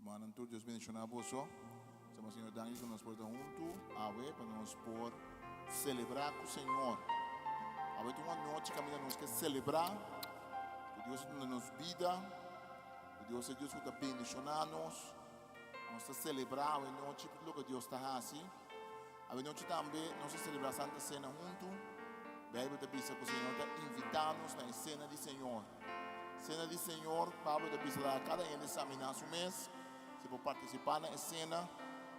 Rumannan tur, Dios bendiciona boso. Estamos Señor danki ku nos por ta huntu awe pa nos por celebra ku Señor. Awe ta un anochi kaminda nos ke celebra ku Dios a duna nos bida, ku Dios ta Dios ku ta bendiciona nos. Nos ta celebra awe nochi por loke Dios ta hasi. Awe nochi tambe nos ta celebra Santa Cena huntu. Bijbel ta bisa ku Señor ta invita nos na e Cena di Señor. Sena di Señor, Pablo ta bisa laga kada hende saminá su mes si por partisipá na e sena,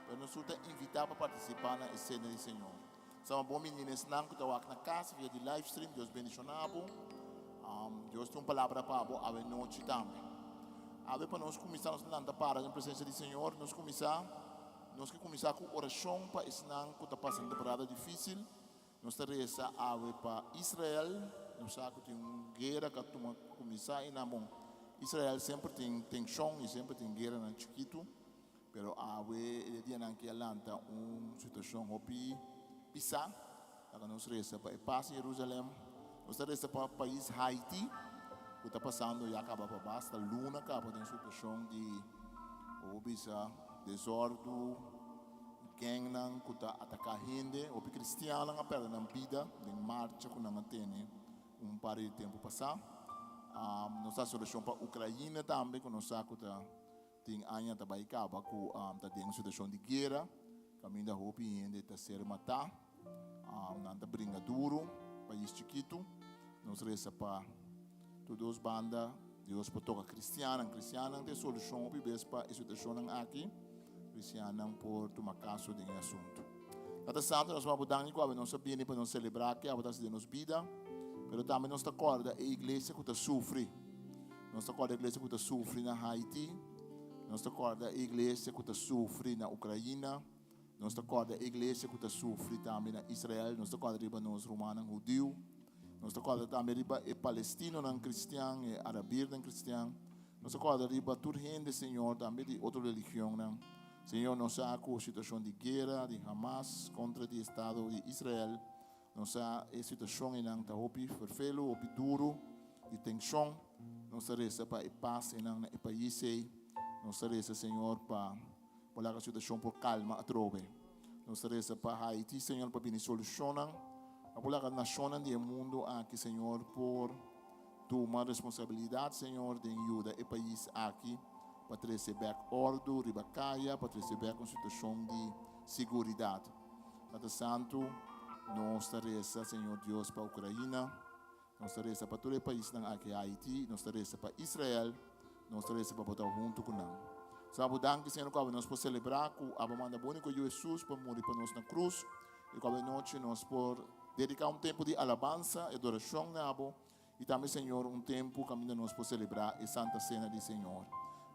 pero nos tur ta invitá pa partisipá na e Sena di Señor. Sama bon bini na esnan ku ta wak na kas via di livestream, Dios bendishoná bo. Dios tin un palabra pa bo awe nochi tambe. Awe pa nos kuminsá nos ta lanta para den presensia di Señor, nos kuminsá, nos ke kuminsá ku orashon pa esnan ku ta pasa den temporada difísil. Nos ta resa awe pa Israel. Nos sa ku tin un guera ku a tuma kuminsá einan. Bon, Israel semper tin tenshon i semper tin gueranan chikitu, pero awe e dianan aki a lanta un situashon hopi pisá. Laga nos resa pa e pas den Jerusalem. Nos ta resa pa pais Haiti ku ta pasando ya kaba pa basta luna kaba den situashon di, bo por bisa, desòrdu. Gangnan ku ta ataká hende, hopi kristiannan a pèrdè nan bida den marcha ku nan a tene un par di tempu pasá. Nos ta hasi orashon pa Ukraina tambe ku nos sa ku ta tin aña ta bai kaba ku ta den un situashon di guera kaminda hopi hende ta ser matá. Nan ta bringa duru, pais chikitu. Nos resa pa tur dos banda Dios por toka kristiannan. Kristiannan ta e solushon hopi bes pa e situashonnan aki. Kristiannan por tuma kaso den e asuntu. Tata Santu, nos maba danki ku awe nos a bini pa nos selebrá ke awe ta hasi den nos bida, pero tambe nos ta kòrda e iglesia ku ta sufri. Nos ta kòrda e iglesia ku ta sufri na Haiti. Nos ta kòrda e iglesia ku ta sufri na Ukraina. Nos ta kòrda e iglesia ku ta sufri tambe na Israel. Nos ta kòrda riba nos rumannan hudiu. Nos ta kòrda tambe riba e palestinonan kristian, e arabirnan kristian. Nos ta kòrda riba tur hende, Señor, tambe di otro religionnan. Señor, nos sa ku situashon di guera di Hamas kontra di estado di Israel, nos sa e situashon einan ta hopi ferfelu, hopi duru, di tenshon. Nos ta resa pa e pas einan na e pais ei. Nos ta resa, Señor, pa Bo laga situashon por kalma atrobe. Nos ta resa pa Haiti, Señor, pa bini solushonnan. Pa bo laga nashonnan di e mundu aki, Señor, por tuma responsabilidat, Señor, den yuda e pais aki pa trese bek ordu riba kaya, pa trese bek un situashon di siguridat. Tata Santu, nos ta resa, Señor Dios, pa Ukraina. Nos ta resa pa tur e paisnan aki, Haiti, nos ta resa pa Israel, nos ta resa pa bo ta huntu ku nan. Sa bo danki, Señor, ku awe nos por selebrá ku abo manda bo úniko Yu Hesus pa muri pa nos na krus, i ku awe nochi nos por dediká un tempu di alabansa i adorashon na abo, i tambe, Señor, un tempu kaminda nos por selebrá e Santa Sena di Señor.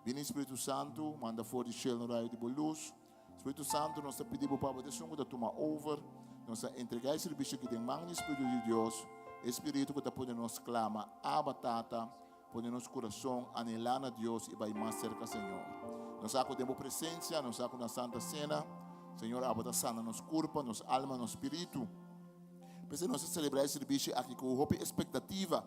Bini, Spiritu Santu, manda for di shelu un rayo di bo lus. Spiritu Santu, nos ta pidi bo pa bo ta esun ku ta tuma over. Nos ta entregá e servisio aki den man di Spiritu di Dios, e Spiritu ku ta pone nos klama, Abba, Tata, pone nos kurason anhelá na Dios i bai mas serka Señor. Nos sa ku den bo presensia, nos sa ku na Santa Sena, Señor, abo ta sana nos kurpa, nos alma, nos spiritu. P'esei nos ta selebrá e servisio aki ku hopi espektativa.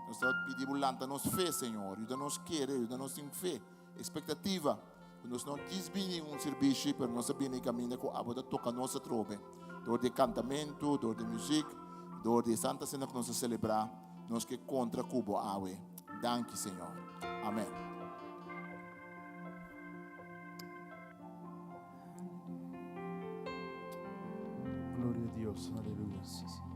Nos ta pidi bo lanta nos fe, Señor. Yuda nos kere, yuda nos tin fe. Expectativa, ku nos no djis bini un sirbishi, pero nos a bini kaminda ku abo ta toka nos atrobe. Dor di e kantamentu, dor di e muzik, dor di e Santa Sena ku nos a selebrá, nos ke kontra ku bo awe. Danki, Señor. Amen. Gloria a Dios, aleluya. Sí, Señor.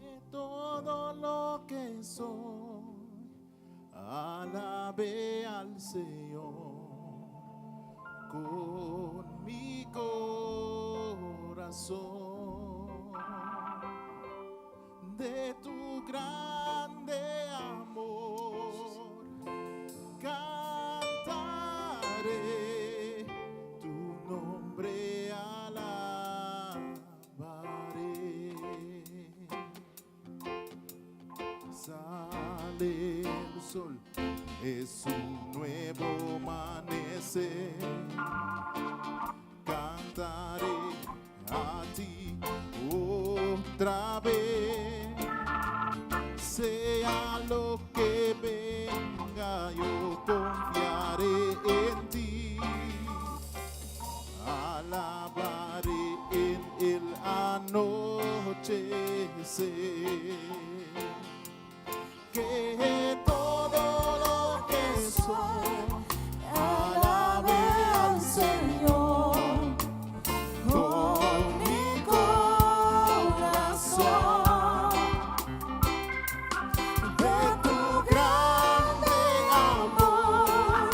Que todo lo que soy alabe al Señor con mi corazón. De tu grande amor cantaré, tu nombre alabaré. Sale el sol. Es un nuevo amanecer. Cantaré a ti otra vez. Sea lo que venga, yo confiaré en ti. Alabaré en el anochecer. Que todo lo que soy alabe al Señor con mi corazón. De tu grande amor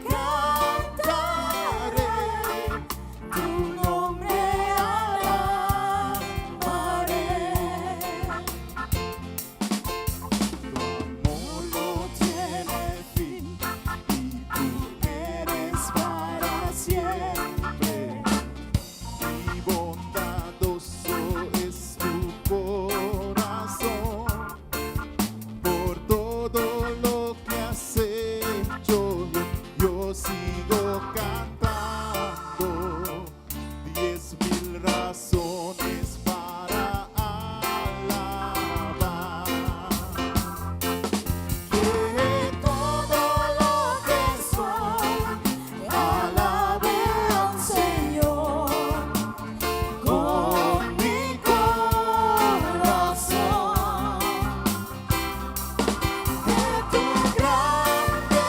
cantaré, tu nombre alabaré. Tu amor no tiene fin y tú eres para siempre. Y bondadoso es tu corazón. Por todo lo que has hecho, yo sigo cantando. 10.000 razones para alabar. Que todo lo que soy alabe al Señor con mi corazón. De tu grande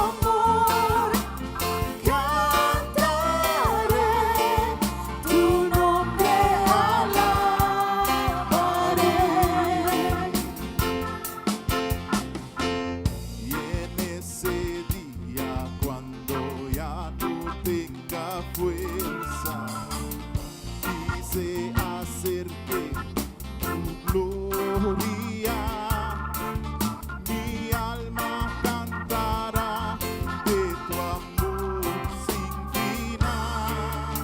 amor cantaré, tu nombre alabaré. Y en ese día cuando ya no tenga fuerza y se acerque tu gloria, mi alma cantará de tu amor sin final.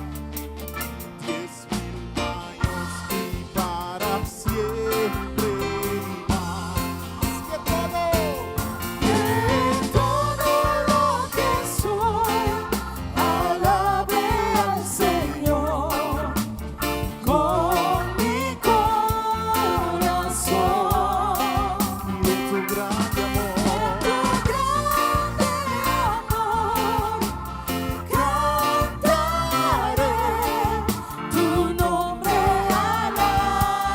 10.000 años y para siempre más. Que todo lo que soy alabe al Señor con mi corazón. Y de tu grande amor, tu grande amor, cantaré, tu nombre alabaré.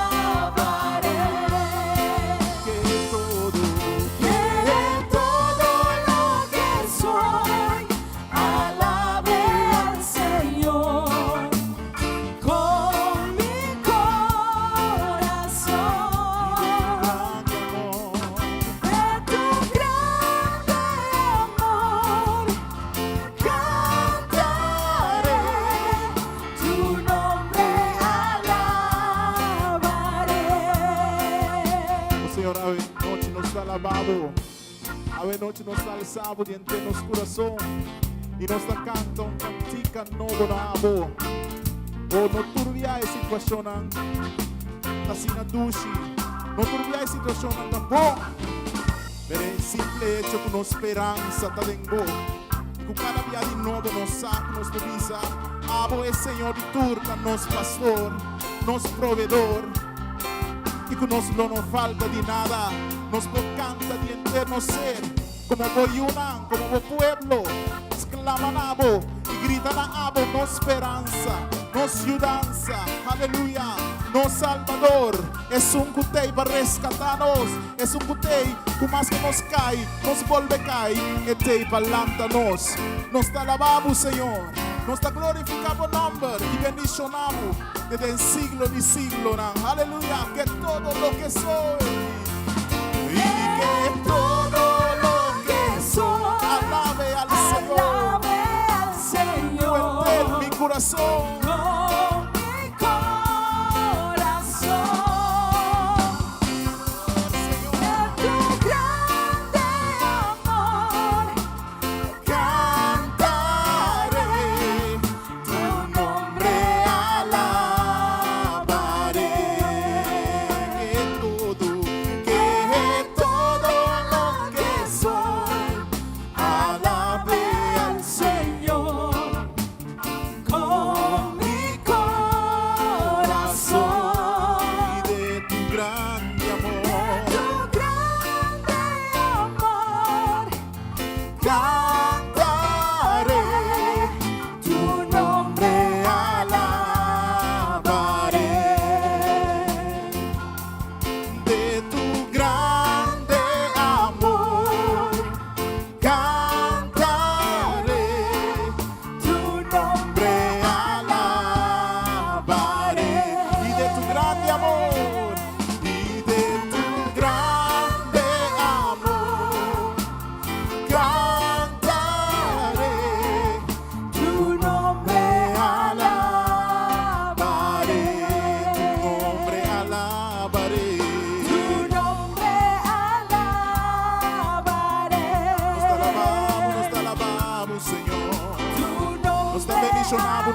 Que todo lo que soy alabe al Señor con mi corazón. De tu grande amor cantaré, tu nombre alabaré. Oh, Señor, awe nochi nos ta alaba Bo. Awe nochi nos ta alsa Bo den nos kurason. I nos ta kanta un kantika nobo na Bo. Oh, no tur biaha e situashonnan ta asina dushi. No tur biaha e situashonnan ta bon. Pero e simpel echo ku nos speransa ta den Bo. I ku kada dia di nobo nos sa ku nos por bisa. Abo e Señor di tur ta nos pastor, nos proveedor. I ku nos lo no falta di nada. Nos por kanta di henter nos ser, komo bo yunan, komo bo pueblo. Sklama na Bo i grita na Abo, nos speransa, nos yudansa. Aleluya. Nos Salbador. Esun ku t'ei pa reskatá nos. Esun ku t'ei, ku maske nos kai, nos bolbe kai, e t'ei pa lanta nos. Nos ta alaba Bo, Señor. Nos ta glorifiká Bo nòmber i bendishoná Bo desde siglo di siglonan. Aleluya. Que todo lo que soy. Y que todo lo que soy alabe al Señor. Alabe al Señor En mi corazón. Con mi corazón. Señor. De tu grande amor Cantaré, tu nombre alabaré. Que todo,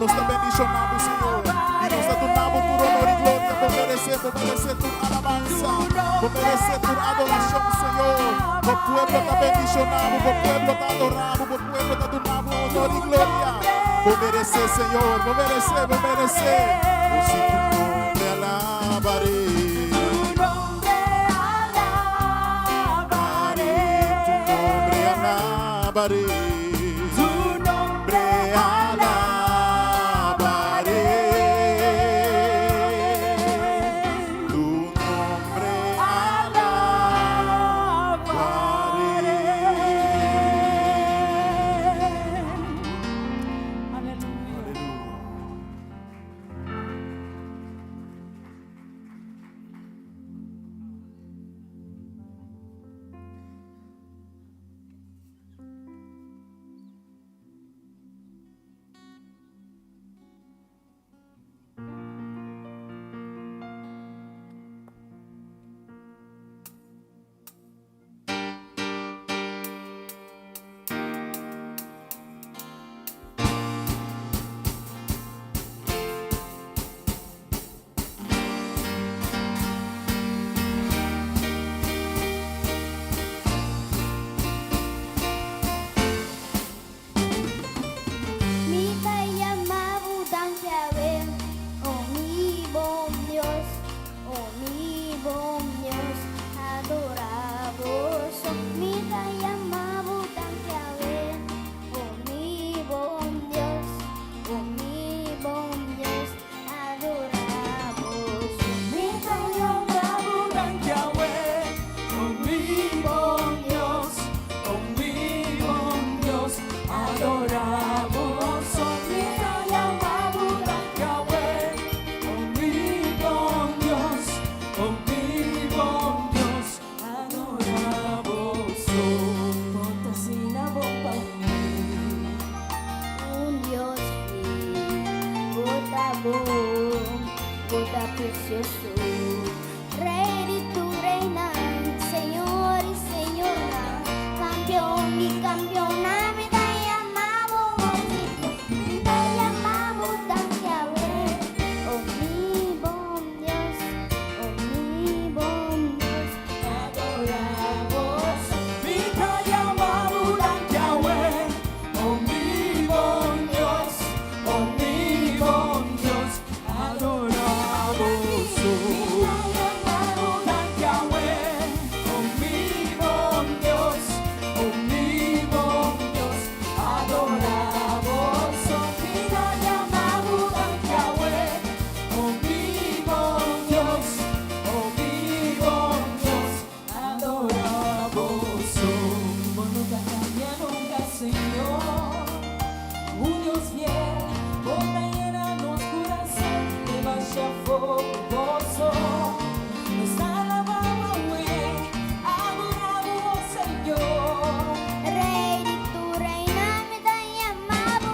Nos ta bendishoná bo, Señor. I nos ta duna bo tur honor i gloria. Bo meresé, bo meresé tur alabansa. Bo meresé tur adorashon, Señor. Bo pueblo ta bendishoná bo, bo pueblo ta adorá bo, bo pueblo ta duna bo honor i gloria. Bo meresé, Señor, bo meresé, bo meresé. O si tu nombre alabaré. Tu nombre alabaré. Tu nombre alabaré. Tu nombre alabaré. Tu nombre alabaré. Aleluya. Aleluya. Mi ta yama bo danki awe, oh mi bon Dios, oh mi bon Dios, adorá bo so. Mi ta yama bo danki awe, oh mi bon Dios, oh mi bon Dios, adorá bo so. Mi ta yama bo danki awe, oh mi bon Dios, oh mi bon Dios, adorá bo so. Mi ta yama bo danki awe, oh mi bon Dios, oh mi bon Dios, adorá bo so. Bo ta asina bon pa mi. Un Dios fiel, bo ta bon, bo ta presioso. Rei di tur reinan, Señor i Señora, kampeon di kampeonnan, mi ta yama bo, mi ta yama bo danki awe. Oh mi bon Dios, oh mi bon Dios, Adorá bo so. Mi ta yama bo danki awe, oh mi bon Dios, oh mi bon Dios, adorá bo so. Danki awe, oh mi bon Dios, oh mi bon Dios, adorá bo so. Mi ta yama bo danki awe, oh mi bon Dios, oh mi bon Dios, adorá bo so. Bo no ta kambia nunka, Señor. Un Dios fiel, bo ta yena nos kurason, di masha goso. Nos ta alabá bo, adorá bo, Señor. Rei di tur reinan, mi ta yama bo,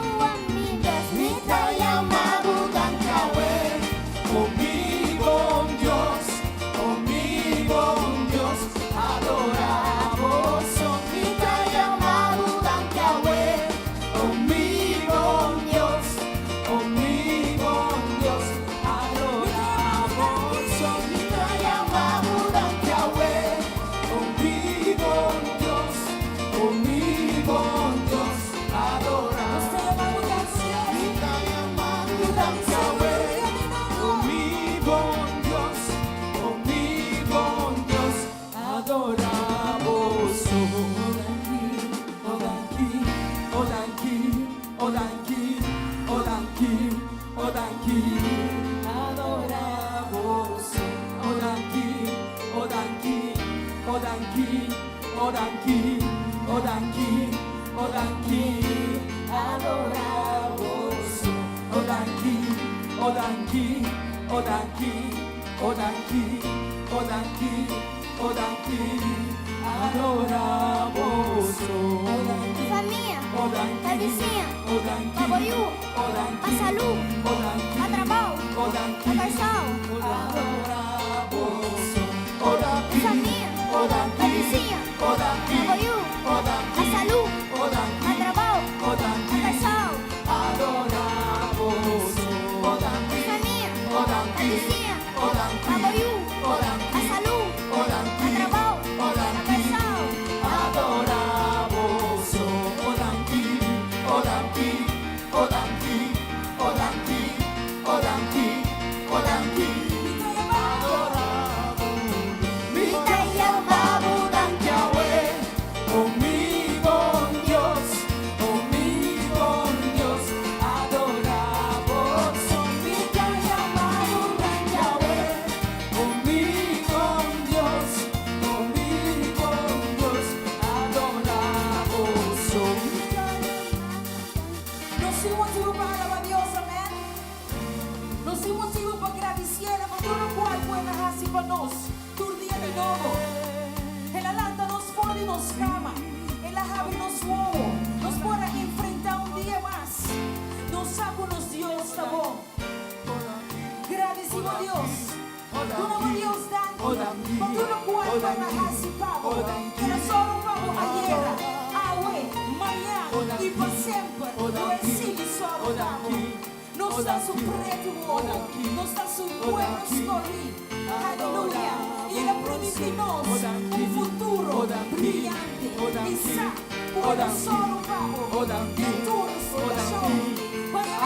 mi Dios, Mi ta yama bo danki awe, oh mi bon Dios, oh mi bon Dios, adorá bo so. Mi ta yama bo danki awe, oh mi bon Dios, oh mi bon Dios, adorá bo so. Mi ta yama bo danki awe, oh mi bon Dios, oh mi bon Dios, adorá. Mi ta yama bo danki awe, oh mi bon Dios, oh mi bon Dios, adorá bo so. O danki, o danki, o danki, o danki, o danki, adorá bo so. O danki, o danki, o danki, o danki, o danki, o danki, adorá bo so. O danki, o danki, o danki, o danki, o danki, o danki, adorá bo so. O danki, Famia, o danki, pa bisiña, o danki, pa bo yu, o danki, pa salú, o danki, pa trabou, o danki, pa Kòrsou. Adorá bo so. O danki, Famia, o danki, pa bisiña, o danki, pa bo yu, o danki, pa salú, o danki, pa trabou, o danki, pa Kòrsou. Adorá bo. nos kama. El a habri nos wowo. Nos por a enfrentá un dia mas. Nos sa ku nos Dios ta bon. Gradisí bo Dios. Duna bo Dios danki pa tur lokual ku el a hasi pa bo. El a sòru pa bo ayera, awe, mañan i pa semper. Lo e sigui sòru pa bo. Nos ta su pretu wowo. Nos ta su pueblo skohí. Aleluya! I el a primintí nos un futuro briyante. I sa ku el a sòru pa bo den tur situashon. Baya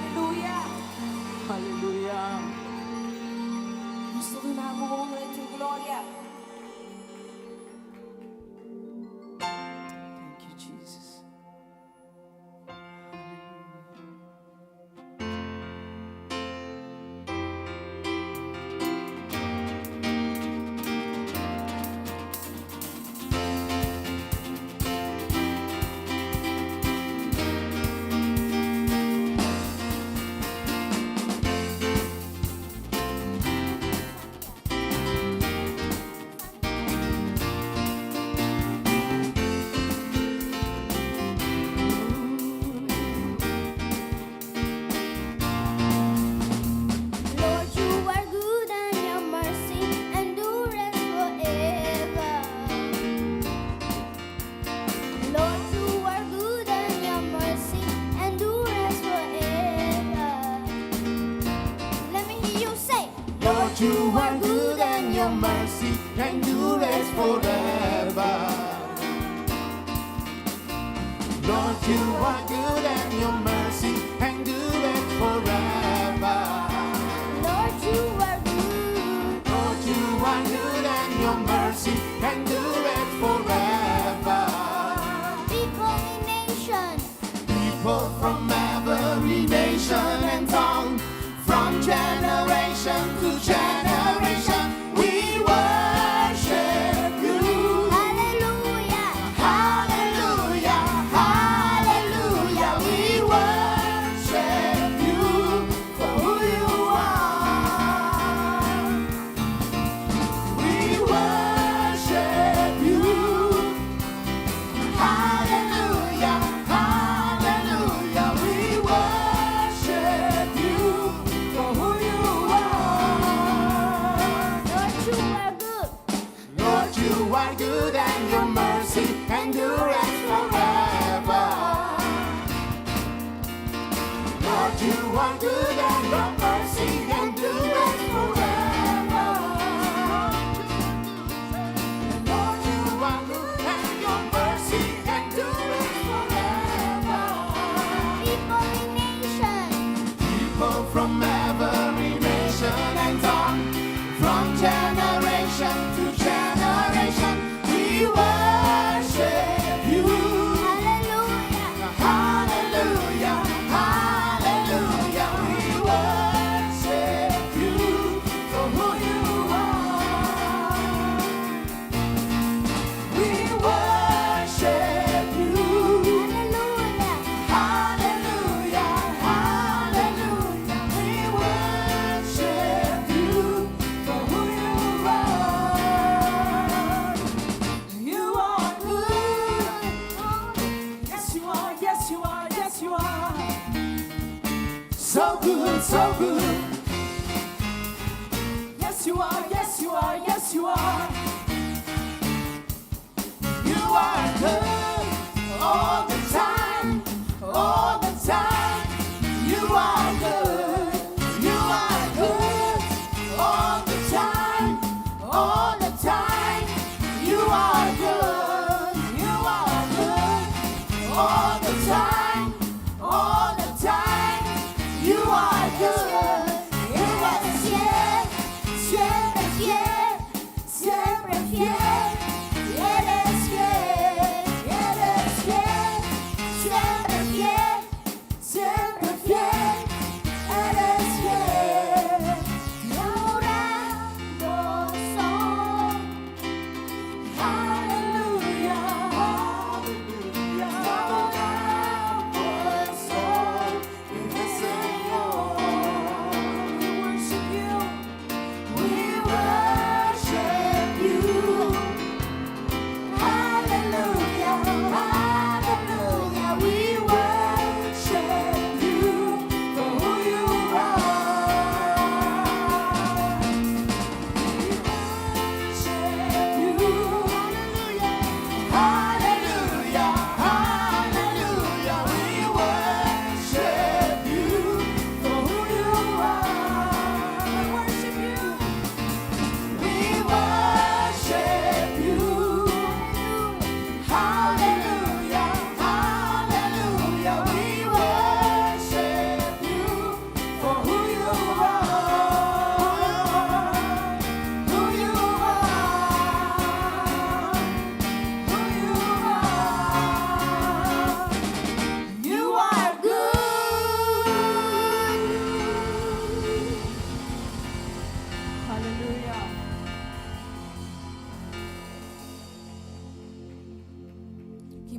Aleluya! Aleluya. Nos ta duna bo honra i tur gloria. Thank you, Jesus. Lord, you are good and your mercy endures forever. Lord, you are good and your mercy endures forever. Let me hear you say, Lord, you are good and your mercy endures forever. Lord, you are good and your mercy endures forever. Lord, you are good. Lord, you are good and your mercy endures forever. People in nation, People from every nation and tongue, from generation to generation, we worship you. Hallelujah, Hallelujah, hallelujah.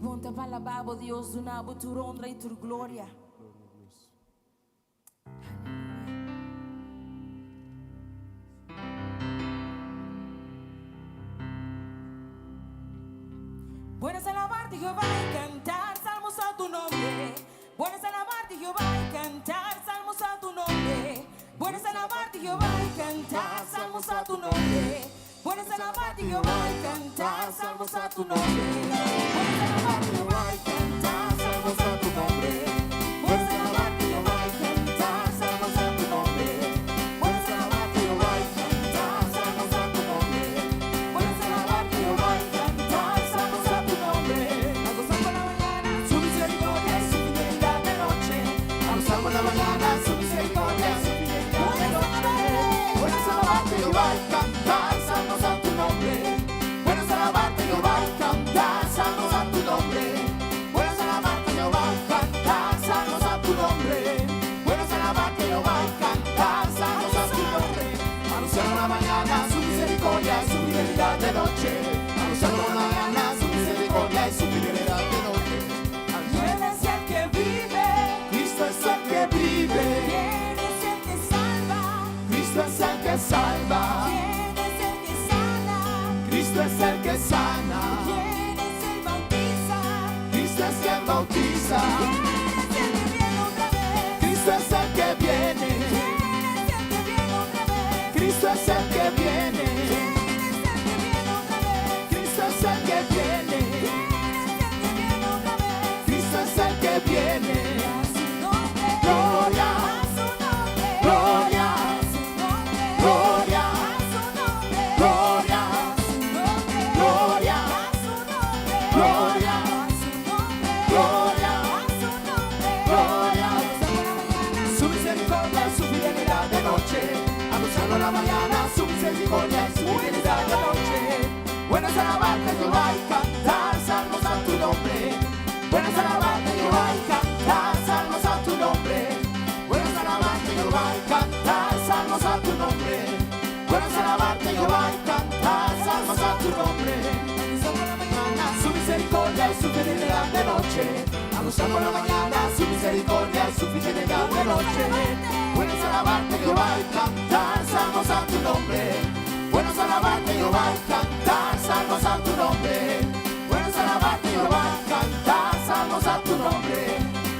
Ki bon ta pa alabá bo Dios, duna bo tur honra i tur gloria. Bueno es alabarte Jehová y cantar salmos a tu nombre. Bueno es alabarte Jehová y cantar salmos a tu nombre. Bueno es alabarte Jehová y cantar salmos a tu nombre. Bueno es alabarte Jehová y cantar salmos a tu nombre. Bueno es alabarte Jehová y cantar salmos a tu nombre. Bueno es alabarte Jehová y cantar salmos a tu nombre. Bueno es alabarte Jehová y cantar salmos a tu nombre. Bueno es alabarte Jehová y cantar salmos a tu nombre. A gozar por la mañana su misericordia y su fidelidad de noche. A gozar por la mañana su misericordia y su fidelidad de noche. Bueno es alabarte Jehová y cantar salmos a tu nombre. Bueno es alabarte Jehová y cantar salmos a tu nombre. Bueno es alabarte Jehová y cantar salmos a tu nombre. Bueno es alabarte Jehová y cantar salmos a tu nombre. Anunciar por la mañana su misericordia y su fidelidad de noche. Anunciar por la mañana su misericordia y su fidelidad de noche. ¿Quién es el que vive? Cristo es el que vive. ¿Quién es el que salva? Cristo es el que salva. ¿Quién es el que sana? Cristo es el que sana. ¿Quién es el bautiza? Cristo es quien bautiza. ¿Quién es el que viene otra vez? Cristo es el que viene. ¿Quién es el que viene otra vez? Cristo es el que viene. ¿Quién es el que viene otra vez? Cristo es el que viene. ¿Quién es el que viene otra vez? Cristo es el que viene. A su nombre. Gloria. A su nombre. Gloria. A su nombre. Gloria. A su nombre. Gloria. A su nombre. Gloria. A su nombre. Gloria. A su nombre. Gloria. A su nombre. Gloria. Anunciando la mañana. Su misericordia y su fidelidad de noche. Anunciando la mañana su misericordia y su fidelidad de noche. Bueno es alabarte Jehová y cantar salmos a tu nombre. Bueno es alabarte Jehová y cantar salmos a tu nombre. Bueno es alabarte Jehová y cantar salmos a tu nombre. Bueno es alabarte Jehová y cantar salmos a tu nombre. Anunciando la mañana. Su misericordia y su fidelidad de noche. Anunciando la mañana su misericordia y su fidelidad de noche. Bueno es alabarte Jehová y cantar salmos a tu nombre. Bueno es alabarte Jehová y cantar salmos a tu nombre. Bueno es alabarte Jehová y cantar salmos a tu nombre.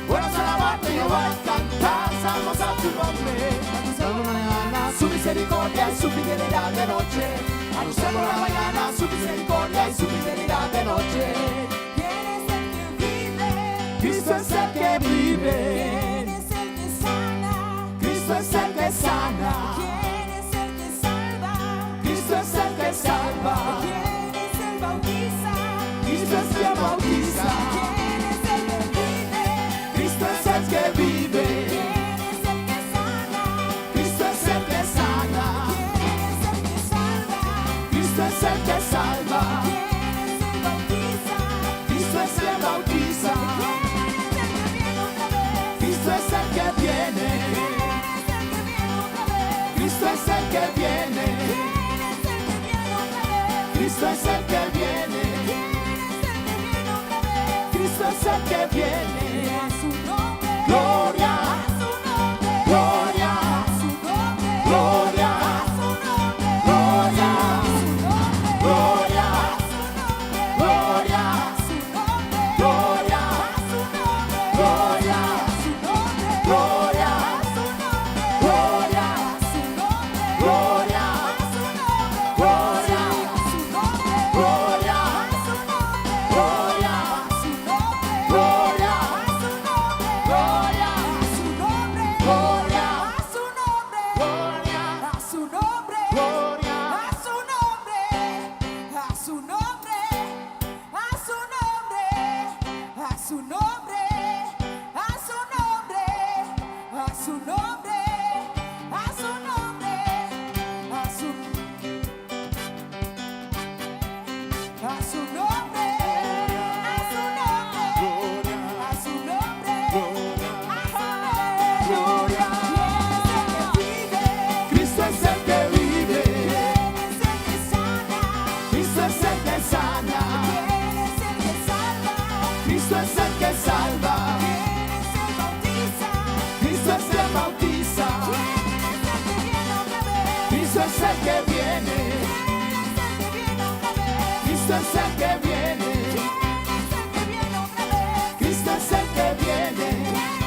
Bueno es alabarte Jehová y cantar salmos a tu nombre. Anunciando la mañana su misericordia y su fidelidad de noche. Anunciando la mañana su misericordia y su fidelidad de noche. ¿Quién es el que vive? Cristo es el que vive. ¿Quién es el que sana? Cristo es el que sana. ¿Quién es el que salva? Cristo es el que salva. ¿Quién es el bautiza? Cristo es quien bautiza. ¿Quién es el que vive? Cristo es el que vive. ¿Quién es el que sana? Cristo es el que sana. ¿Quién es el que salva? Cristo es el que salva. ¿Quién es el bautiza? Cristo es el bautiza. ¿Quién es el que viene otra vez? Cristo es el que viene. ¿Quién es el que viene otra vez? Cristo es el que viene. ¿Quién es el que viene otra vez? Cristo es el que viene. ¿Quién es el que viene otra vez? Cristo es el que viene. A su nombre. Gloria. A su nombre. Gloria. A su nombre. Gloria. A su nombre. Gloria. A su nombre. Gloria. A su nombre. Gloria. A su nombre. Gloria. A su nombre. Gloria. A su nombre. Gloria. A su nombre. Gloria. A su nombre. Gloria. A su nombre. Gloria. A su nombre. Gloria. A su nombre. Gloria. A su nombre. Gloria. A su nombre. Gloria. A su nombre. Gloria. A su nombre. Gloria. A su nombre. Gloria. A su nombre. A su nombre. A su nombre. A su nombre. A su nombre. A su nombre. A su nombre. Cristo es el que viene. ¿Quién es el que viene otra vez? Cristo es el que viene. ¿Quién es el que viene otra vez? Cristo es el que viene.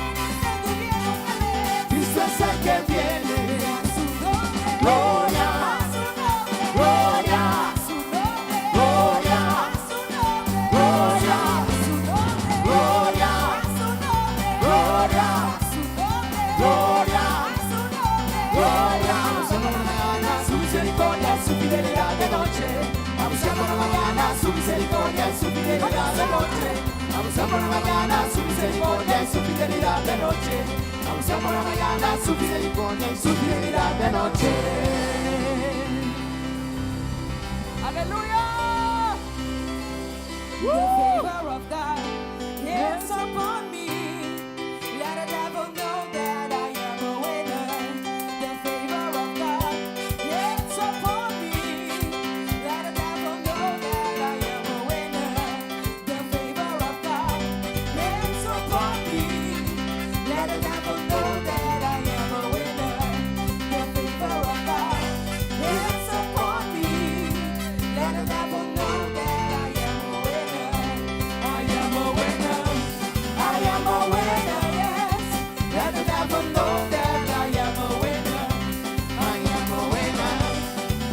¿Quién es el que viene otra vez? Cristo es el que viene. A su nombre. Gloria. A su nombre. Gloria. A su nombre. Gloria. A su nombre. Gloria. A su nombre. Gloria. A su nombre. Gloria. A su nombre. Gloria. A su nombre. Gloria. Anunciando por la mañana su misericordia, su fidelidad de noche. Anunciando por la mañana su misericordia, su fidelidad de noche. Anunciando por la mañana su misericordia y su fidelidad de noche. Anunciando por la mañana su misericordia y su fidelidad de noche. Aleluya. The favor of God is upon me. Let the devil know that I am a winner. The favor of God is upon me. Let the devil know that I am a winner. The favor of God is upon me. Let the devil know that I am a winner. The favor of God is upon me. Let the devil know that I am a winner. I am a winner. I am a winner, yes. Let the devil know that I am a winner. I am a winner.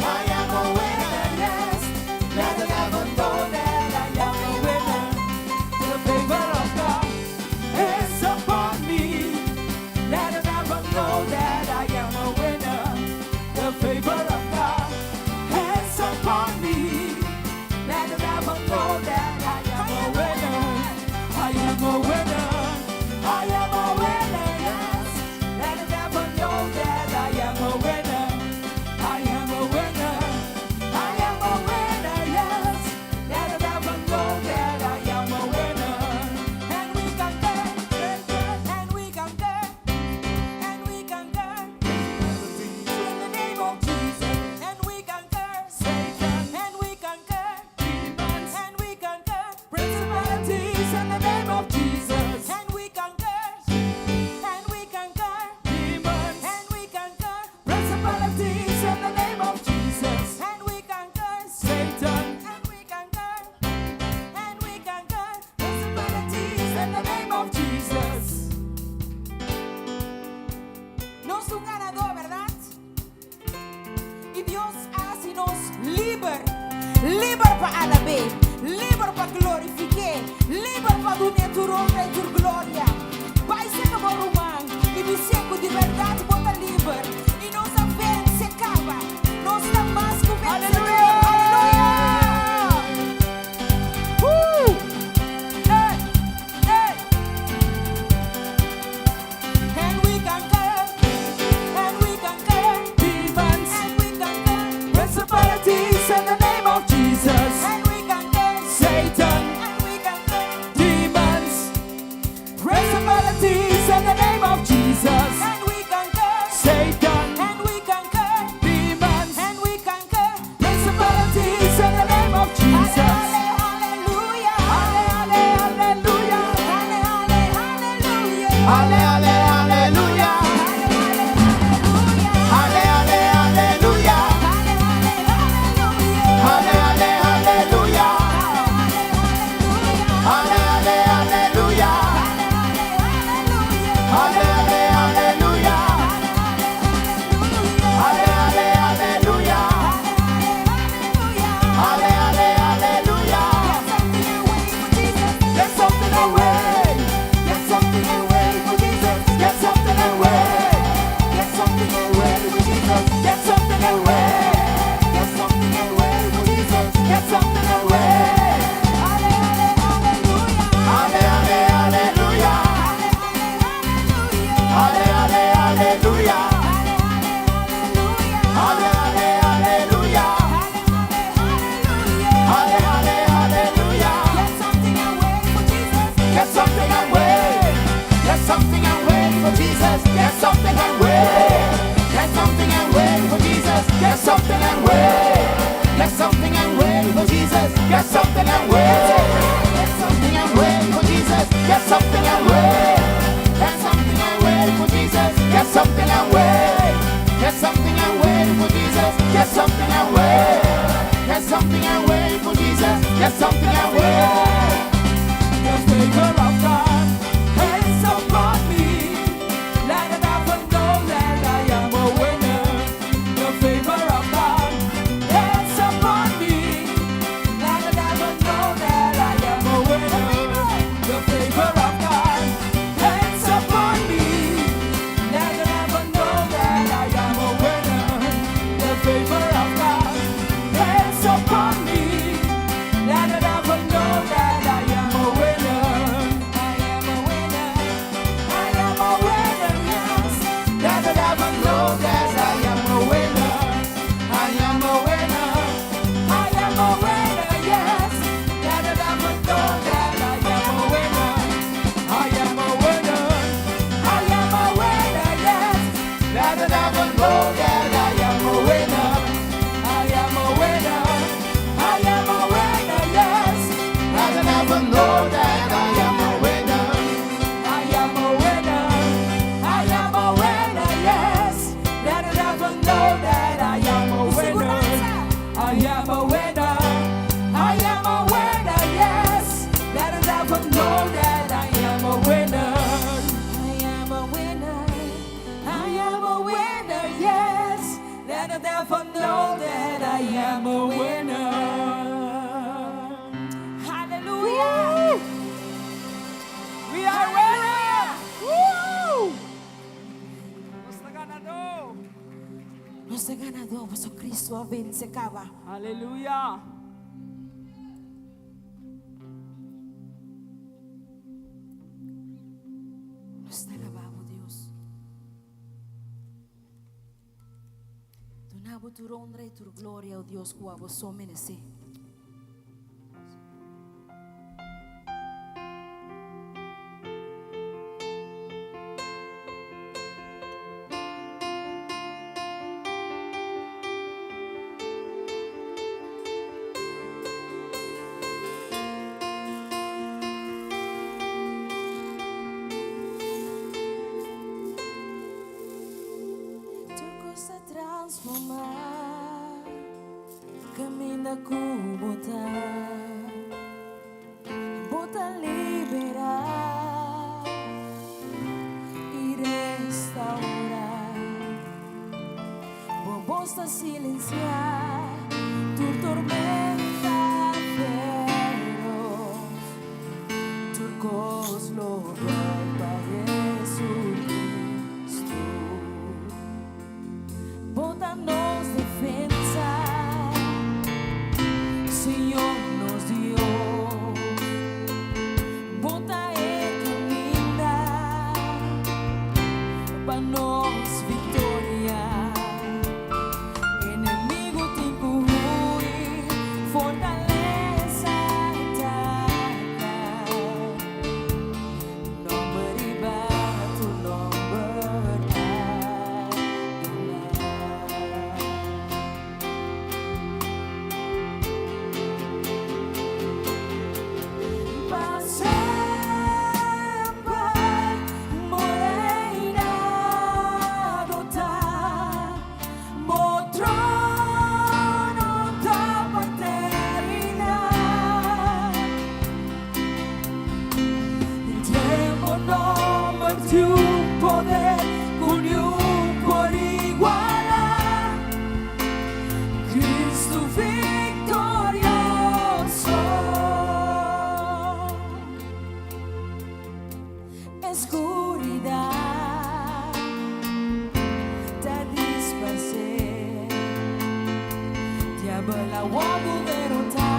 I am a winner, yes. Let the devil know that I am a winner. The favor of God is upon me. Let the devil know that I am a winner. The favor of God is upon me. Let the devil know that I am a winner. I am a winner. I am a winner, yes. Let the devil know that I am a winner. I am a winner. I am a winner, yes. Let the devil know that I am a winner. And we conquer, and we conquer, and we conquer. In the name of Jesus, and we conquer Satan, and we conquer demons, and we conquer Principalities in the name of Jesus. and we conquer, and we conquer, Demons. and we conquer, Principalities in the name of Jesus. and we conquer Satan. and we conquer, and we conquer principalities In the name of Jesus. Nos ta un ganadó, berdat? I Dios a hasi nos liber. Liber pa alab'é, liber pa glorifik'é, liber pa dun'é tur honra i tur gloria. Bai serka bo ruman i bis'é ku di berdat bo ta liber. I nos a vense kaba. Nos ta mas ku vensedó. Aleluya! Woo! Hey! Hey! And we conquer, and we conquer, Demons. and we conquer, Principalities in the name of Jesus. and we conquer, Satan. and we conquer, Demons. Principalities in the name of Jesus. and we conquer, Satan. and we conquer, Demons. and we conquer. Principalities in the name of Jesus. Hallelujah. Ale, ale, aleluya. Ale, ale, hallelujah. Ale, ale, aleluya. Ale, ale, Ale, ale, aleluya. hallelujah. Ale, ale, aleluya. Ale, ale, aleluya. Ale, ale, aleluya. Ale, ale, aleluya. Ale, ale, aleluya. Get something away. Get something away for Jesus. Get something away. Get something away for Jesus. Get something away. Get something away for Jesus. Get something away. Ale, ale, hallelujah. Ale, ale, aleluya. Ale, ale, Ale, ale, aleluya. hallelujah. Ale, ale, aleluya. Ale, ale, Ale, ale, aleluya. Get something away for Jesus. Get something away. Get something away for Jesus. Get something away. Get something away for Jesus. Get something away. Get something away for Jesus. Get something away. Get something away for Jesus. Get something away. Get something away for Jesus. Get something away. Get something away for Jesus. There's something I will. The favor of God is upon me. Let the devil know that I am a winner. The favor of God is upon me. Let the devil know that I am a winner. The favor of God is upon me. Let the devil know that I am a winner. The favor of God is upon me. Let the devil know that I am a winner. I am a winner. I am a winner, yes. Let the devil know that I am a winner. I am a winner. I am a winner, yes. Let the devil know that I am a winner. I am a winner. I am a winner, yes. Let the devil know that I am a winner. I am a winner. I am a winner, yes. Let the devil know that I am a winner. I am a winner. I am a winner, yes. Let the devil know that I am a winner. I am a winner. I am a winner, yes. Let the devil know that I am a winner. I am a winner. I am a winner, yes. Let the devil know that I am a winner. Hallelujah. We are winners! Woo! Nos ta ganadó. Nos ta ganadó, paso Kristu a vense kaba. Aleluya. Nos ta alabá bo, Dios. Duna bo tur honra i tur gloria, o Dios, ku abo so meresé. Tur kos a transformá, kaminda ku bo ta, bo ta liberá i restourá. Bo bos ta silensiá tur tormenta feros, tur kos lo bai pa Jesucristo. Bo ta nos defensa, Señor nos Dios. Bo ta e kaminda pa nos viktoria. Enemigu tin ku hui, fortalesa ta kai. Nòmber riba tur nòmber a duna. Pa semper bo reinado ta, bo trono ta pa eternidat. Den bo nòmber tin un poder ku niun por igualá. Kristu viktorioso. Skuridat ta disparsé. Diabel a wòrdu derotá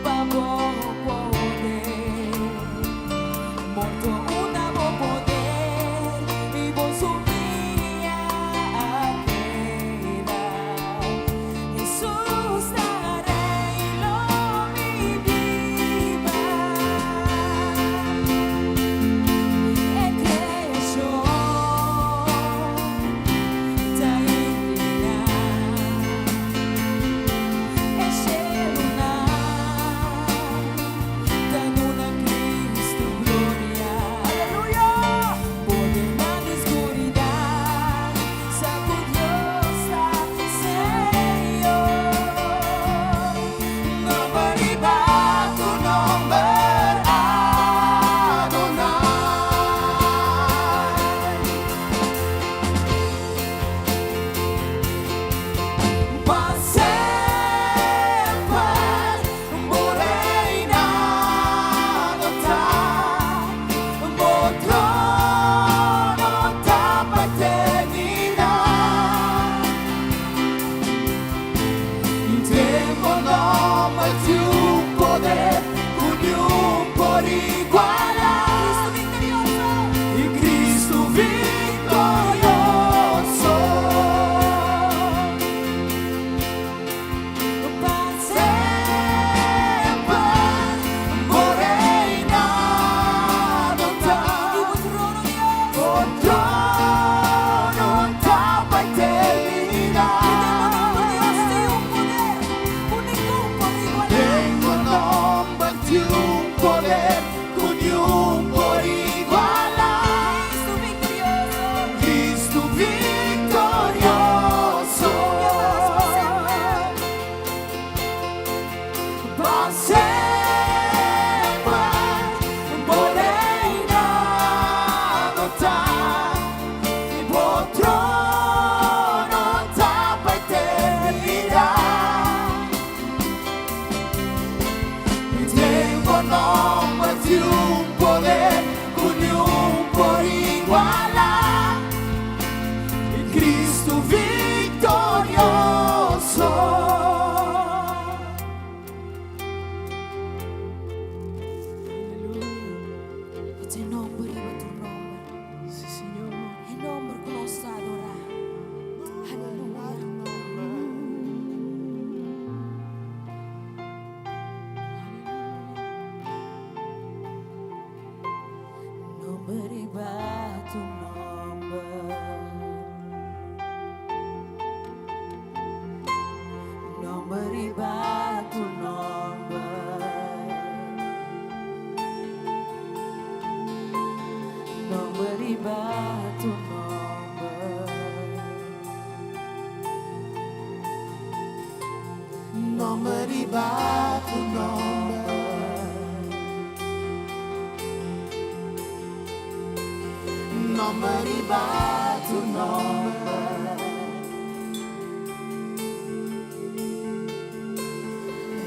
pa bo poder. Morto unda bo poder i bo sumpiña a keda. Jesus ta rei, lo mi biba. E kreashon ta inkliná. Cristo viktorioso. E nòmber riba tur nòmber. Si, Señor. E nòmber ku nos ta adorá. Aleluya. Nòmber riba tur nòmber. Nòmber riba tur nòmber. Nòmber riba tur nòmber. Nòmber riba tur nòmber. Nòmber riba tur nòmber.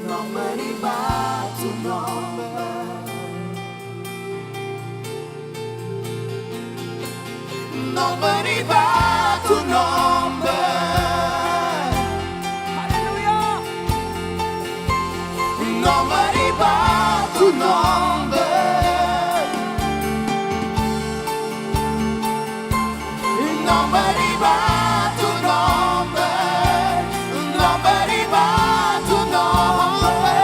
Nòmber riba tur nòmber. Nòmber riba tur nòmber. Aleluya. Nòmber riba tur nòmber. Nòmber riba tur nòmber. Nòmber riba tur nòmber.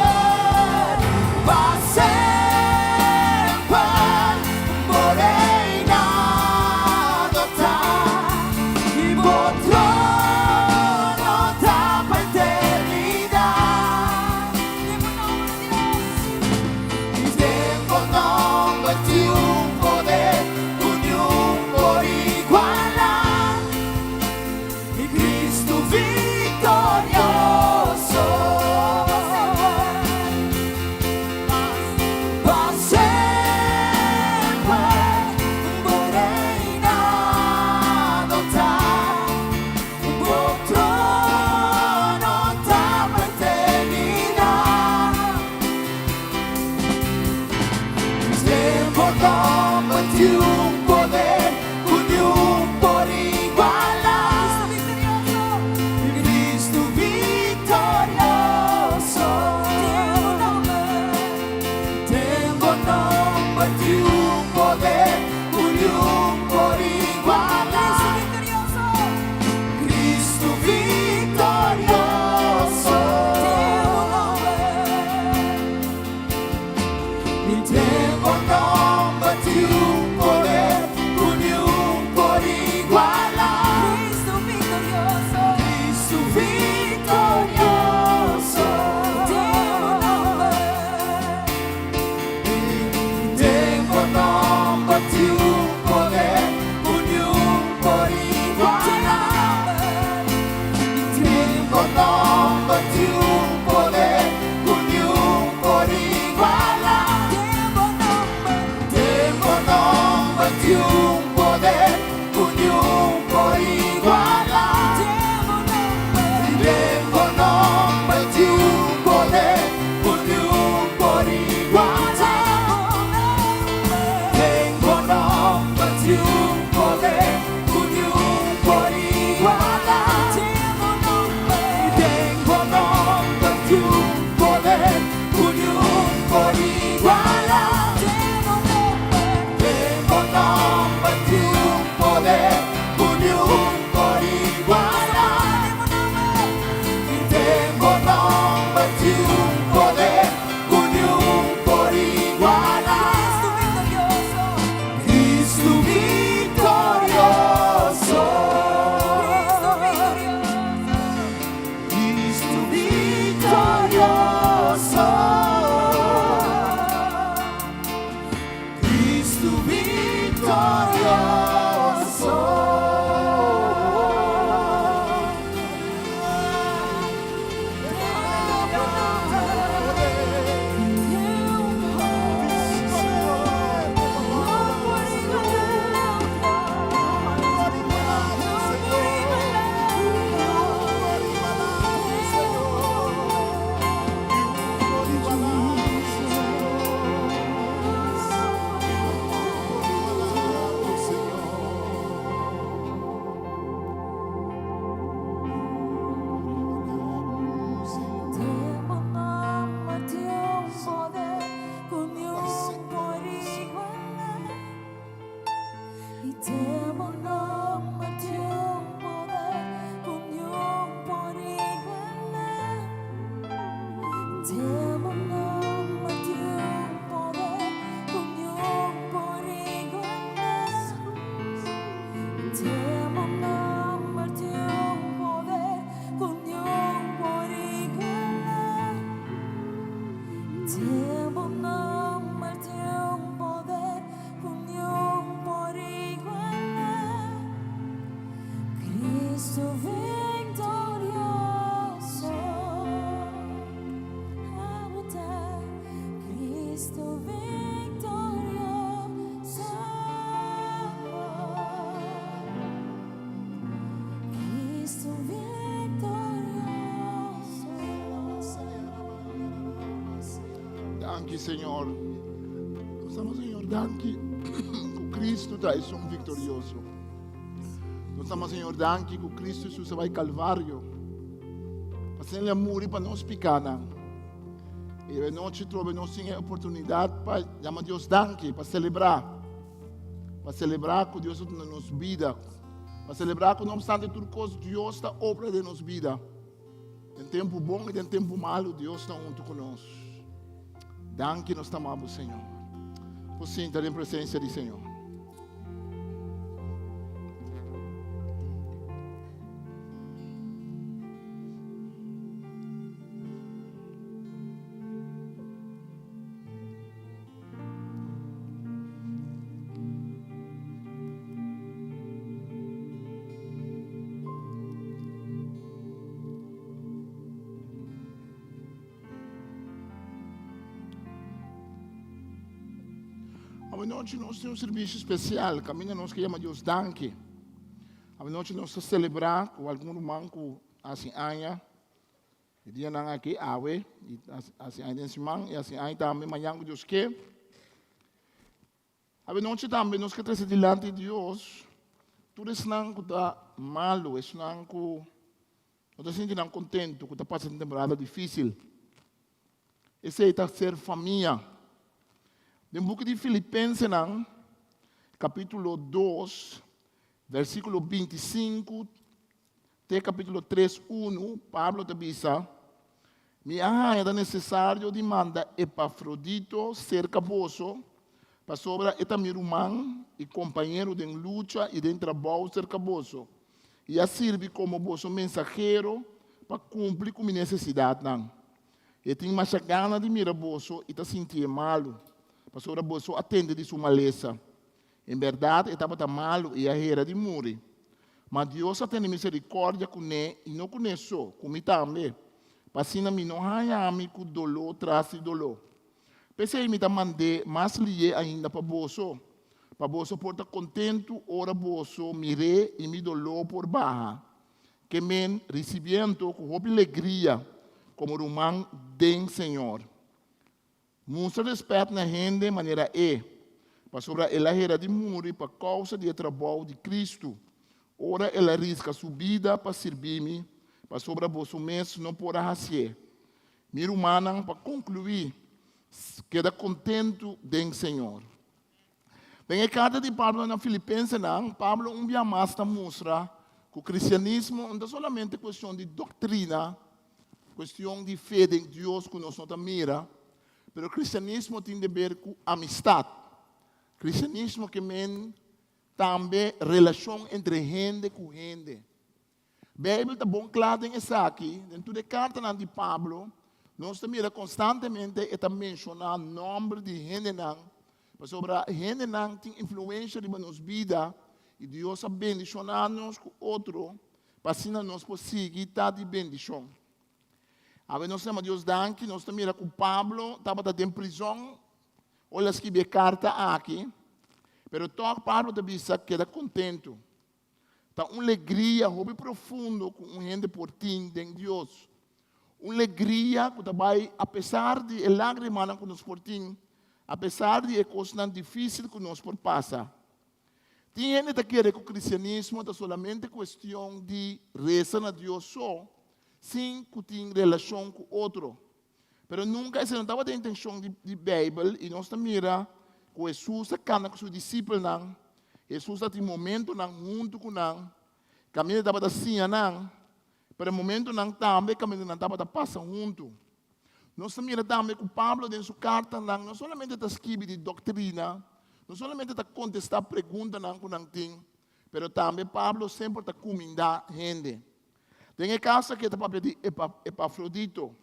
Den bo nomber tin un poder ku niun por igualá. Den bo nomber tin un poder ku niun por igualá. Den bo nomber tin un poder ku niun por igualá. Cristo victorioso Abo ta Cristo victorioso Cristo victorioso. Danki Señor. Nos ama Señor, danki ku Cristo ta esun victorioso. Nos ama Señor, danki ku Cristo Jesus a bai Calvario. Pa sen a muri pa nos picanan. E de noche trobe nos tin e oportunidad pa yama Dios danki, pa celebra. Pa celebra ku Dios a duna nos bida. Pa celebra ku no obstante tur kos Dios ta obra den nos bida. Den tempu bon i den tempu malu Dios ta huntu ku nos. Danki nos ta ama bo Señor. Por sinta den presencia di Señor. Awanochi nos tin un servicio especial, caminda nos ke yama Dios danki. Awanochi nos ta celebra cu algun ruman cu haci aña. E dianan aki, awe, y haci aña den siman, y haci aña tambe mañan cu Dios ke. Awenochi tambe nos ke trese dilanti Dios tur esnan cu ta malo, esnan cu no ta sinti nan contento, cu ta pasa den temporada dificil. Esey ta ser famia. Den buki di Filipensenan, capitulo 2, versiculo 25 te capitulo 3, 1, Pablo ta bisa, Mi a haña ta necesario di manda Epafrodito cerca boso, pasobra e ta mi ruman y compañero den lucha y den trabou cerca boso, y a sirbi como boso mensahero pa cumpli cu mi necesidadnan. E tin masha gana di mira boso y ta sintié malu, pasobra boso a tende di su malesa. En bèrdat e tabata malu i a hera di muri. Ma Dios a tene miserikòrdia kuné, i no kuné so, ku mi tambe, pa asina mi no haña mi ku doló tras di doló. P'esei mi ta mand'é mas lié ainda pa boso, pa boso por ta kontentu ora boso mir'é i mi doló por baha. Ke men risibiendo ku hopi legria komo ruman den Señor. Mustra respet na hende manera e, pasobra el a hera di muri pa kousa di e trabou di Kristu, ora el a riska su bida pa sirbi mi, pasobra boso mes no por a hasié. Mi rumannan, pa konkluí, keda kontentu den Señor. Den e karta di Pablo na Filipensenan, Pablo un bia mas ta mustra ku kristianismo no ta solamente kuestion di doktrina, kuestion di fe den Dios ku nos no ta mira, pero kristianismo tin de ber ku amistat. Kristianismo ke men tambe relashon entre hende ku hende. Beibel ta bon kla den esaki. Den tur e kartanan di Pablo, nos ta mira konstantemente e ta menshoná nòmber di hendenan, pasobra hendenan tin influensha riba nos bida i Dios a bendishoná nos ku otro pa asina nos por sigui ta di bendishon. Awe nos ta yama Dios danki, nos ta mira ku Pablo tabata den prizòn ora el a skibi e karta aki, pero tòg Pablo ta bisa keda kontentu. Ta un legria hopi profundo ku un hende por tin den Dios. Un legria ku ta bai apesar di e lágrimanan ku nos por tin, apesar di e kosnan difísil ku nos por pasa. Tin hende ta kere ku kristianismo ta solamente kuestion di resa na Dios so, sin ku tin relashon ku otro. Pero nunka esei no tabata e intenshon di Beibel i nos ta mira ku Hesus a kana ku su disipelnan, Hesus a tin momentunan huntu ku nan, kaminda e tabata siña nan, pero momentunan tambe kaminda nan tabata pasa huntu. Nos ta mira tambe ku Pablo den su kartanan no solamente ta skibi di doktrina, no solamente ta kontestá preguntanan ku nan tin, pero tambe Pablo semper ta kumindá hende. Den e kaso aki e ta papia di Epafrodito.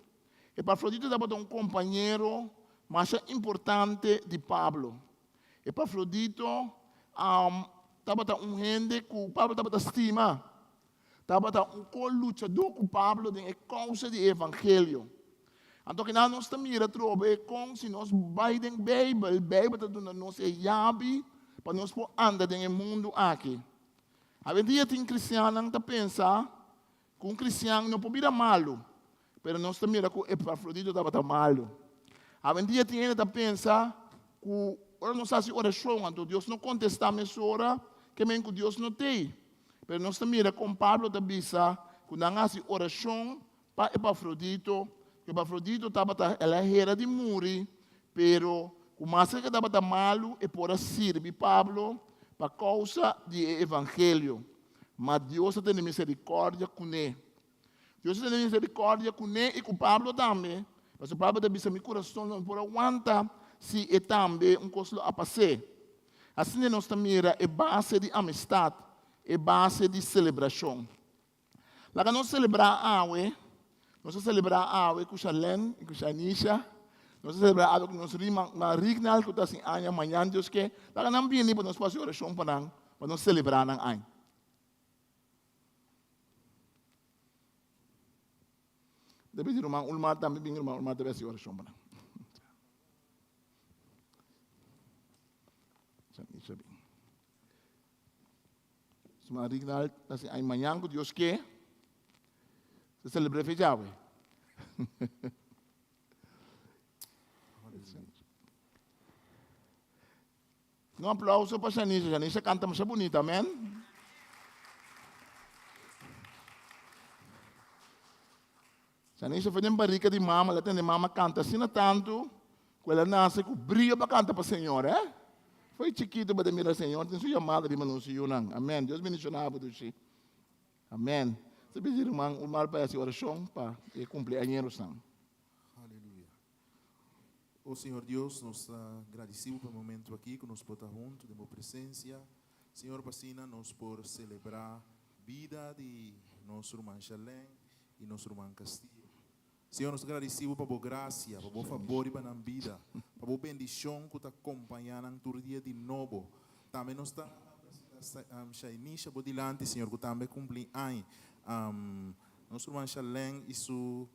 Epafrodito tabata un kompañero masha importante di Pablo. Epafrodito tabata un hende ku Pablo tabata stima. Tabata un ko-luchadó ku Pablo den e kousa di e evangelio. Anto kinan nos ta mira atrobe kon si nos bai den Beibel, Beibel ta duna nos e yabi pa nos por anda den e mundu aki. Awendia tin kristiannan ta pensa ku un kristian no por bira malu, pero nos ta mira ku Epafrodito tabata malu. Awendia tin hende ta pensa ku ora nos hasi orashon anto Dios no kontestá mesora, ke men ku Dios no t'ei. Pero nos ta mira kon Pablo ta bisa ku nan a hasi orashon pa Epafrodito, ku Epafrodito tabata el a hera di muri, pero ku maske ku e tabata malu e por a sirbi Pablo pa kousa di e evangelio. Ma Dios a tene miserikòrdia kuné. Dios a tene miserikòrdia kuné i ku Pablo tambe, pasobra Pablo ta bisa, Mi kurason no por a wanta si e tambe un kos lo a pas'é. Asina nos ta mira e base di amistat, e base di selebrashon. Laga nos selebrá awe, nos ta selebrá awe ku Sharlene i ku Shanisha, nos ta selebrá awe ku nos riman Rignald ku ta hasi aña mañan Dios ke. Laga nan bini pa nos por hasi orashon pa nan, pa nos selebrá nan aña. Debe di ruman Ulmar tambe bin, ruman Ulmar debe hasi orashon pa nan. Suma Rignald ta si ay mañan ku Dios ke se celebré fecha awe. Un aplauso pa Shanisha. Shanisha canta masha bonita, amen. Shanisha foi den barrica di mama, el a tende mama canta asina tanto cu el a nace cu brio pa canta pa Señor, eh? Foi chikito bo ta mira Señor tin su yamada riba nos yunan. Amen. Dios bendiciona bo dushi. Amen. Sa pidi ruman Ulmar pa haci oracion pa e cumpleañerosnan. Aleluya. O Señor Dios, nos ta gradeci Bo pa e momento aki cu nos por ta hunto den Bo presencia. Señor, pa asina nos por celebra bida di nos ruman Shalén i nos ruman Castillo. Señor, nos ta gradisí Bo pa Bo grasia, pa Bo fabor riba nan bida, pa Bo bendishon ku ta kompañá nan tur dia di nobo. Tambe nos ta presentá Shainisha Bo dilanti, Señor, ku tambe kumpli añ. Nos ruman Shalén i su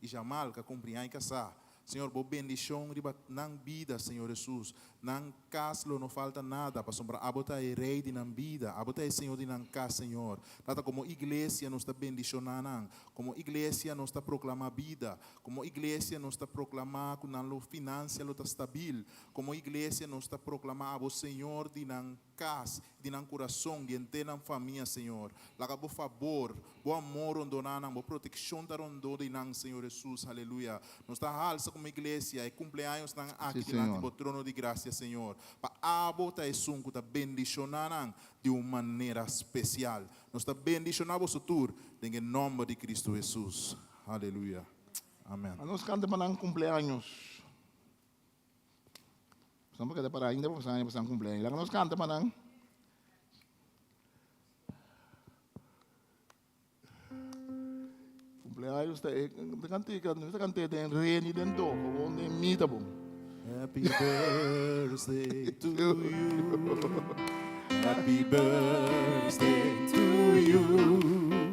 i Jamal ka kumpli añ kasá. Señor, Bo bendishon riba nan bida, Señor Hesus. Nan kas lo no falta nada, pasobra Abo ta e Rei di nan bida. Abo ta e Señor di nan kas, Señor. Tata, komo iglesia nos ta bendishoná nan. Komo iglesia nos ta proklamá bida. Komo iglesia nos ta proklamá ku nan lo finansia lo ta stabil. Komo iglesia nos ta proklamá Abo Señor di nan kas, di nan kurason, di henter nan famia, Señor. Laga Bo fabor, Bo amor rondoná nan, Bo protekshon ta rondó di nan, Señor Hesus. Aleluya. Nos ta halsa komo iglesia e kumpleañosnan aki dilanti Bo trono di grasia, Señor. Pa Abo ta esun ku ta bendishoná nan di un manera spesial. Nos ta bendishoná boso tur den e nòmber di Kristu Hesus. Aleluya. Amèn. Nos kanta pa nan kumpleaños. Nos no por keda para ainda pa pasan pasan cumpleaños. Laga nos canta pa nan. Cumpleaños ta e cantica, no ta cante den re ni den do, gewoon den mi ta bon. Happy birthday to you. Happy birthday to you.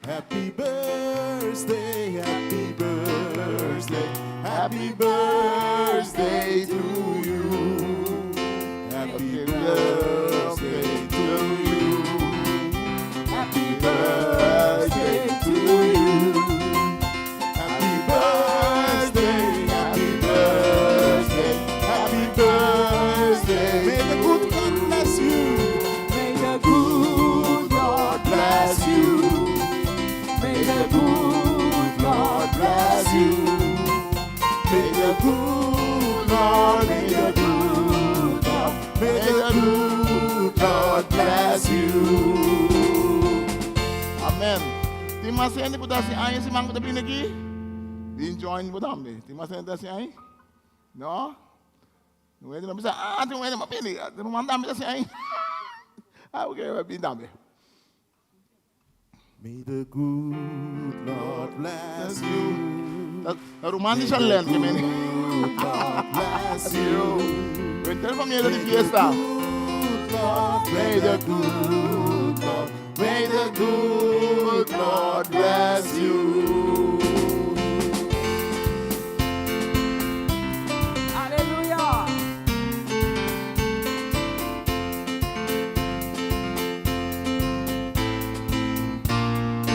Happy birthday, happy birthday, happy birthday to you. Happy birthday to you. Happy birthday to you. Happy birthday, happy birthday, happy birthday. May the good God bless you. May the good Lord bless you. May the good Lord bless you. May the good Lord, may the good Lord, may the good Lord bless you. Amen. Tin mas hende ku ta hasi aña siman ku ta bini aki? Bin join bo tambe. Tin mas hende asina ahí? No? Un hende no bisa, ah, tin un hende, ma bini, tin un tambe asina ahí. Ah, ok, bin tambe. May the good Lord bless you. Ta ruman di Charlene ke meni. Good Lord bless you. Entero familia ta di fiesta. Good Lord, may the good Lord, may the good Lord bless you. Aleluya.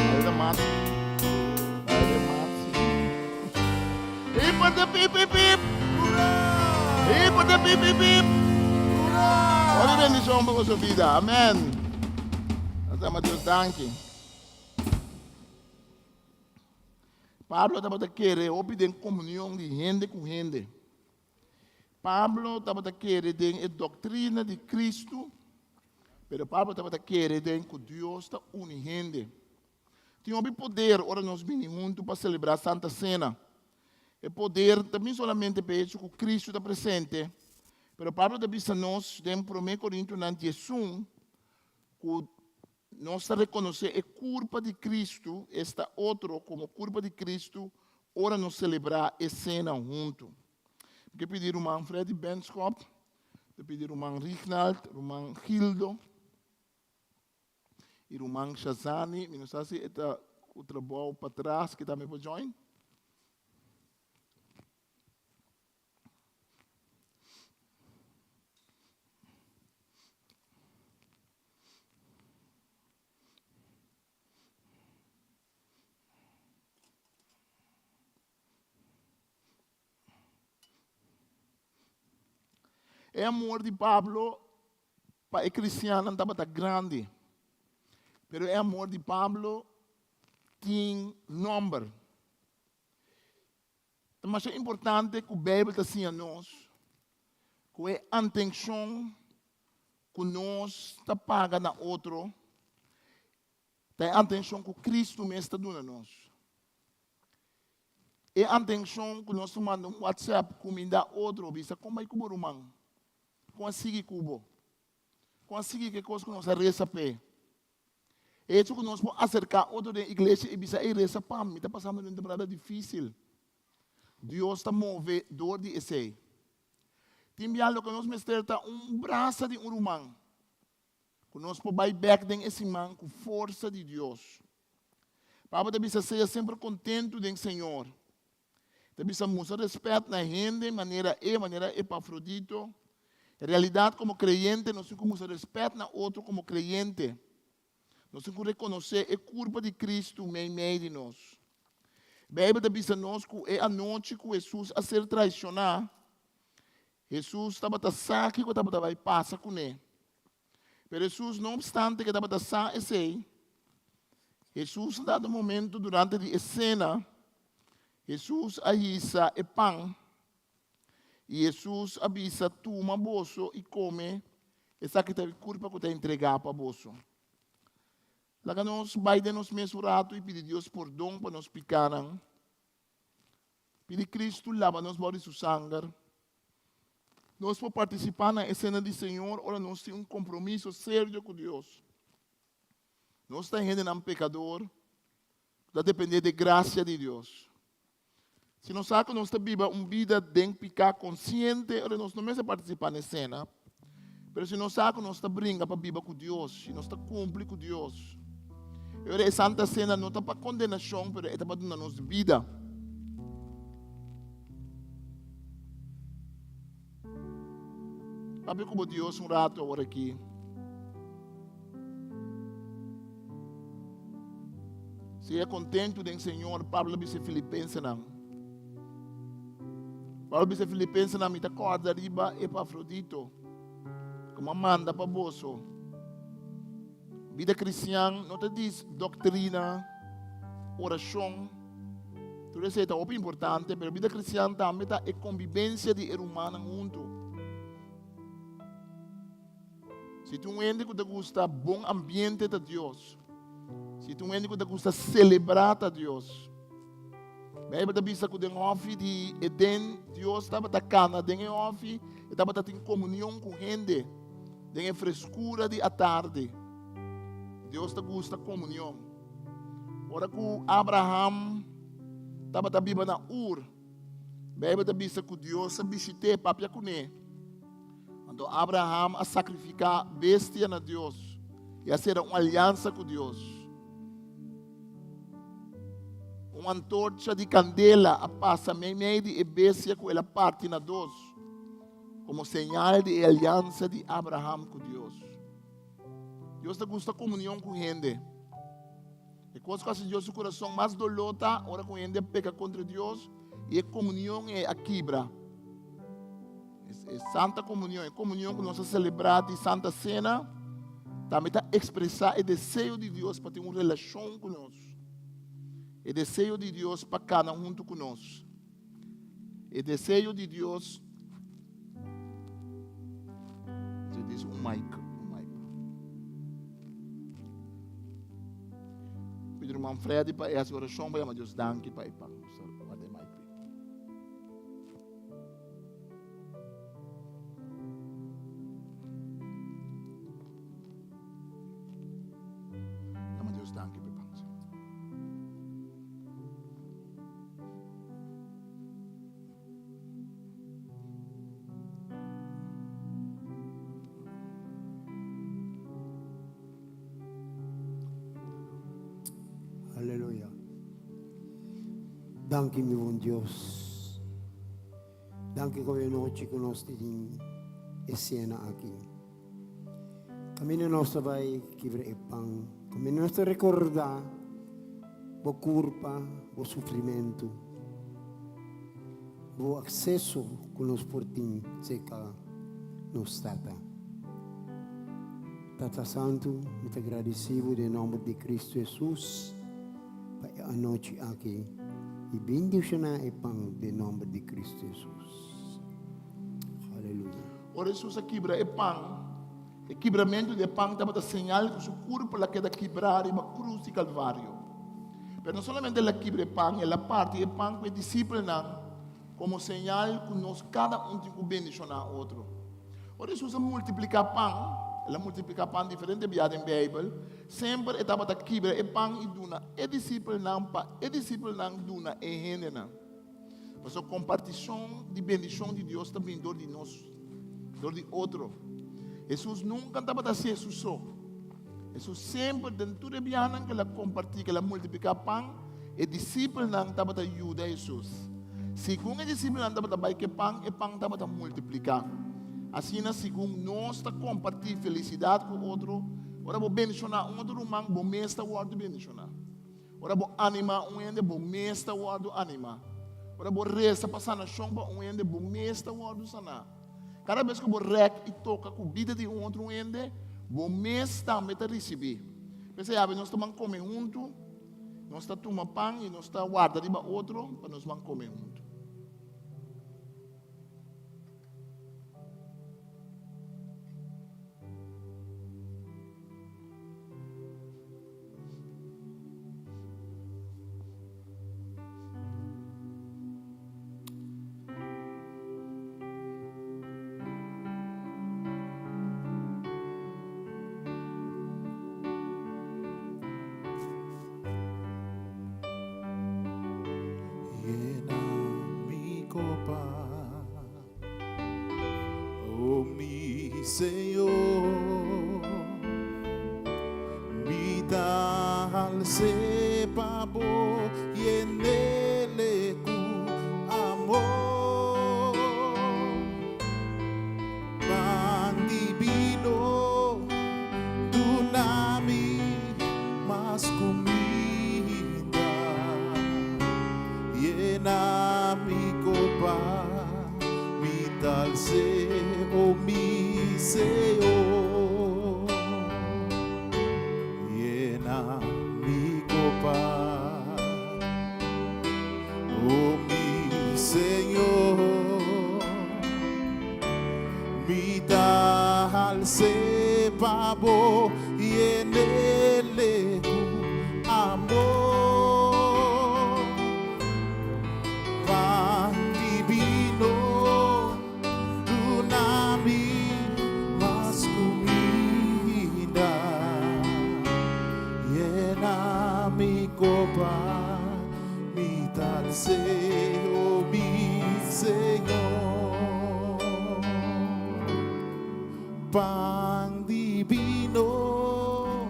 Ahí ta mat. Ahí ta mat. Pip de pip pip pip. Pip de pip pip pip. Hopi bendicion pa boso vida. Amen. Nos ta Dios danki. Pablo tabata kere hopi den komunion di hende ku hende. Pablo tabata kere den e doktrina di Kristu, pero Pablo tabata kere den ku Dios ta uni hende. Tin hopi poder ora nos bini huntu pa selebrá Santa Sena. E poder ta bin solamente pa e hecho ku Kristu ta presente, pero Pablo ta bisa nos den Promé Korintonan diesun ku Nos ta rekonosé e kurpa di Kristu, esta otro, komo kurpa di Kristu ora nos selebrá e sena huntu. Mi ke pidi ruman Freddy Benschop, ta pidi ruman Rignald, ruman Gildo i ruman Shazani, mi no sa si e ta ku trabou patras ke tambe por join. E amor di Pablo pa e cristiannan tabata grandi. Pero e amor di Pablo tin nomber. Ta masha importante ku Beibel ta siña nos ku e antenshon ku nos ta paga na otro ta e antenshon ku Kristu mes ta duna nos. E antenshon ku nos ta manda un WhatsApp kumindá otro, bisa kon bai ku bo ruman, kon a sigui ku bo, kon a sigui ku e kos ku nos a resa p'e. E hecho ku nos por aserká otro den iglesia i bisa, Ey, resa pa mi, mi ta pasando den un temporada difísil. Dios ta move dor di esei. Tin bia loke nos mester ta un brasa di un ruman ku nos por bai bèk den e siman ku forsa di Dios. Pablo ta bisa, Sea semper kontentu den Señor. Ta bisa mustra respet na hende manera e, manera Epafrodito. En realidad, como creyente, nos tin cu mustra respet na otro como creyente. Nos tin cu reconoce e curpa di Cristo meimei di nos. Bijbel ta bisa nos cu e anochi cu Jesus a ser traiciona, Jesus tabata sa kico tabata bay pasa cune. Pero Jesus, no obstante cu e tabata sa esey, Jesus a dado momento durante di e cena, Jesus a hisa e pan y Jesus a bisa, Tuma boso y come, esaki ta e curpa cu ta entrega pa boso. Laga nos bay den nos mes un rato y pidi Dios pordon pa nos picanan. Pidi Cristo laba nos bou di su sanger. Nos por participá na e Cena di Señor ora nos tin un compromiso serio cu Dios. Nos ta hendenan pecador cu ta depende di e gracia di Dios. Si nos sa cu nos ta biba un bida den pica consciente, ora nos no mester participá na e cena. Pero si nos sa cu nos ta bringa pa biba cu Dios, si nos ta cumpli cu Dios, e ora e Santa Cena no ta pa condenacion, pero e ta pa duna nos bida. Papia cu bo Dios un rato awor aki. Sea contento den Señor, Pablo a bisa e Filipensenan. Pablo a bisa e Filipensenan, mi ta corda riba Epafrodito, como a manda pa boso. Bida cristian no ta dis doctrina, oracion, tur esei ta hopi importante, pero bida cristian tambe ta e convivencia di e rumannan hunto. Si tin un hende ku ta gusta bon ambiente ta Dios. Si tin un hende ku ta gusta selebrá ta Dios. Beibel ta bisa ku den hòfi di Eden, Dios tabata kana den e hòfi, e tabata tin komunion ku hende den e freskura di atardi. Dios ta gusta komunion. Ora ku Abraham tabata biba na Ur, Beibel ta bisa ku Dios a bishit'é, papia kuné. Anto Abraham a sakrifiká bestia na Dios i a sera un aliansa ku Dios. Un antorcha di kandela a pasa meimei di e bestia ku el a parti na dos, komo señal di e aliansa di Abraham ku Dios. Dios ta gusta komunion ku hende. E kos ku hasi Dios su kurason mas doló ta ora ku hende a peka kontra Dios i e komunion ei a kibra. E Santa Komunion, e komunion ku nos a selebrá di Santa Sena, tambe ta ekspresá e deseo di Dios pa tin un relashon ku nos. E deseo di Dios pa kana huntu ku nos. E deseo di Dios. Se dice un mic, un mic. Pidi ruman Freddy pa e hasi oracion pa yama Dios danki pa e pan. Guarda e mic. Yama Dios danki pa e pan. Aleluya. Danki mi bon Dios. Danki ku e nochi ku nos tin e sena aki. Kaminda nos ta bai kibra e pan, kaminda nos ta rekordá bo kurpa, bo sufrimentu, bo akseso ku nos por tin serka nos Tata. Tata Santu, mi ta gradisí bo den nòmber di Kristu Hesus pa e anochi aki i bindishoná e pan den nòmber di Kristu Hesus. Aleluya. Ora Hesus a kibra e pan, e kibramentu di e pan tabata señal ku su kurpo la keda kibrá riba krus di Kalvario. Pero no solamente el a kibra e pan, el a parti e pan ku e disipelnan komo señal ku nos kada un tin ku bendishoná otro. Ora Hesus a multipliká pan, el a multipliká pan diferente bia den Beibel, semper e tabata kibra e pan i duna e disipelnan pa e disipelnan duna e hendenan. Pasobra kompartishon di bendishon di Dios ta bini dor di nos, dor di otro. Hesus nunka tabata hasi Hesus so. Hesus semper den tur e biahanan ku el a kompartí, ku el a multipliká pan, e disipelnan tabata yuda Hesus. Segun e disipelnan tabata bai ku e pan, e pan tabata multipliká. Asina, segun nos ta kompartí felisidat ku otro, ora bo bendishoná un otro ruman, bo mes ta wòrdu bendishoná. Ora bo animá un hende, bo mes ta wòrdu animá. Ora bo resa pa sanashon pa un hende, bo mes ta wòrdu saná. Kada bes ku bo rèk i toka ku bida di un otro hende, bo mes tambe ta risibí. P'esei awe nos ta ban kome huntu, nos ta tuma pan i nos ta warda riba otro pa nos ban kome huntu. Llena mi copa, oh mi Señor, mi ta alcé pa bo yenele cu amor. Pan divino, duna mi mas cuminda, yena mi copa, mi ta alcé, oh mi Señor, yena mi copa, oh mi Señor. Mi ta hals'é pa bo yen'é ku amor. tal oh mi Señor. Pan divino,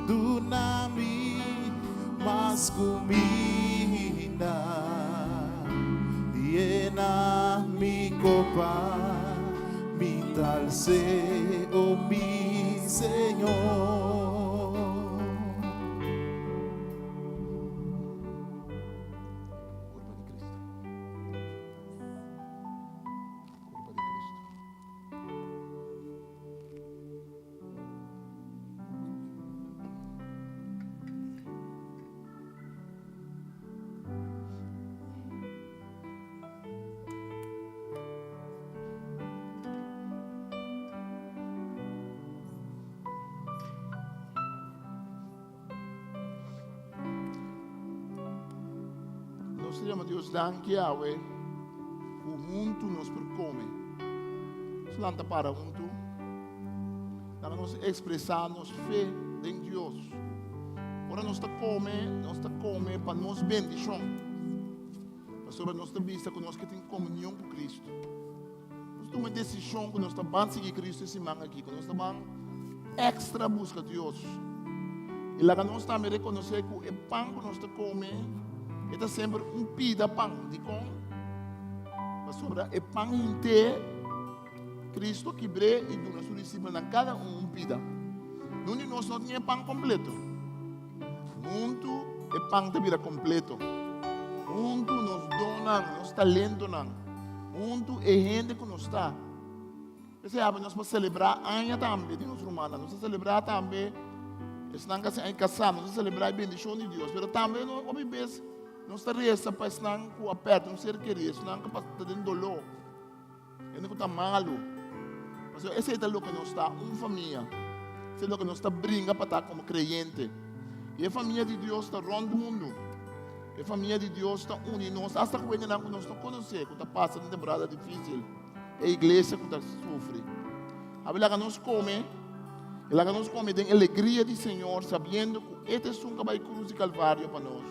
duna mi mas cuminda, llena mi copa, mi tal oh mi Señor. Curpa di Cristo. Curpa di Cristo. Nos ta yama Dios danki awe ku huntu nos por kome. Nos lanta para huntu. Laga nos ekspresá nos fe den Dios. Ora nos ta kome, nos ta kome pa nos bendishon. Pasobra nos ta bisa ku nos ke tin komunion ku Kristu. Nos tuma e desishon ku nos ta ban sigui Kristu e siman aki, ku nos ta ban èkstra buska Dios. I laga nos tambe rekonosé ku e pan ku nos ta kome, e ta semper un pida pan. Dikon? Pasobra e pan hint'é, Kristu a kibr'é i duna su disipelnan kada un un pida. Nun di nos no tin e pan kompleto. Huntu e pan ta bira kompleto. Huntu nos donnan, nos talentonan, huntu e hende ku nos ta. P'esei awe nos por selebrá aña tambe di nos rumannan. Nos ta selebrá tambe esnan ku a haña kasá. Nos ta selebrá e bendishon di Dios. Pero tambe nos hopi bes nos ta resa pa esnan ku a pèrdè un ser kerí, esnan ku ta den doló. Hende ku ta malu. Pasobra esei ta loke nos ta, un famia. Esei loke nos ta bringa pa ta komo kreyente. I e famia di Dios ta rònt mundu. E famia di Dios ta uni nos, asta ku hendenan ku nos no konosé, ku ta pasa den temporada difísil. E iglesia ku ta sufri. Abi laga nos kome, i laga nos kome den alegria di Señor, sabiendo ku E ta esun ku a bai krus di Kalvario pa nos.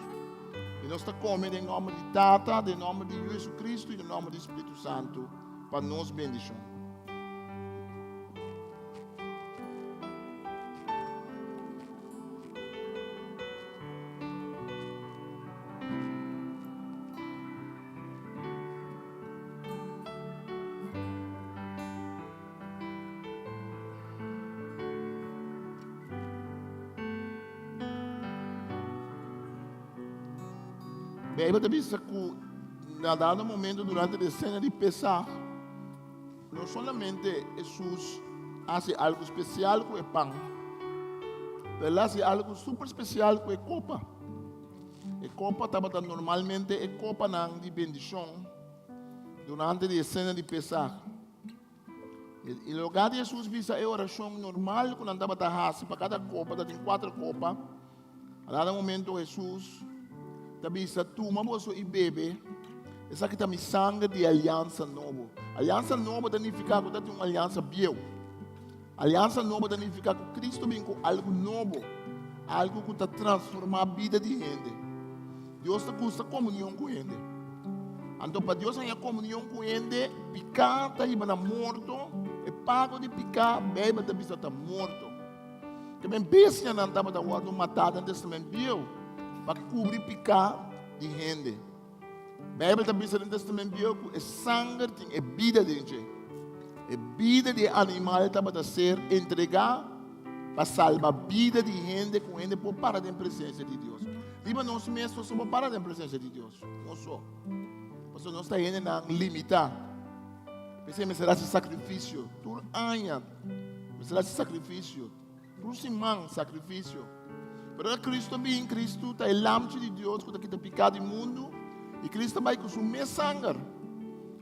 I nos ta kome den nòmber di Tata, den nòmber di Yu Jesucristo i den nòmber di Spiritu Santu pa nos bendishon. Bijbel ta bisa ku na dado momento durante de sena di Pesach, no solamente Jesús hace algo especial ku e pan, pero él hace algo super especial ku e kopa. E kopa tabata normalmente e kopanan di bendishon durante di e sena di Pesach. I lugar di Hesus bisa e orashon normal ku nan tabata hasi pa kada kopa, ta tin kuater kopa, a dado momento Hesus ta bisa, Tuma boso i bebe, esaki ta mi sanger di e aliansa nobo. Aliansa nobo ta nifiká ku ta tin un aliansa bieu. Aliansa nobo ta nifiká ku Kristu bin ku algu nobo, algu ku ta transformá bida di hende. Dios ta gusta komunion ku hende. Anto pa Dios haña komunion ku hende, piká ta hiba na morto, e pago di piká, Beibel ta bisa, ta morto. Ke men bestianan tabata wòrdu matá den Testament Bieu pa kubri piká di hende. Beibel ta bisa den Testament Bieu ku e sanger tin e bida den dje. E bida di e animal tabata ser entregá pa salba bida di hende ku hende por para den presensia di Dios. Riba nos mes nos no por para den presensia di Dios. Nos so. Pasobra nos ta hendenan limitá. P'esei mester hasi sakrifisio tur aña. Mester hasi sakrifisio. Tur siman sakrifisio. Pero ora Kristu a bin, Kristu ta e Lamchi di Dios ku ta kita piká di mundu, i Kristu a bai ku su mes sanger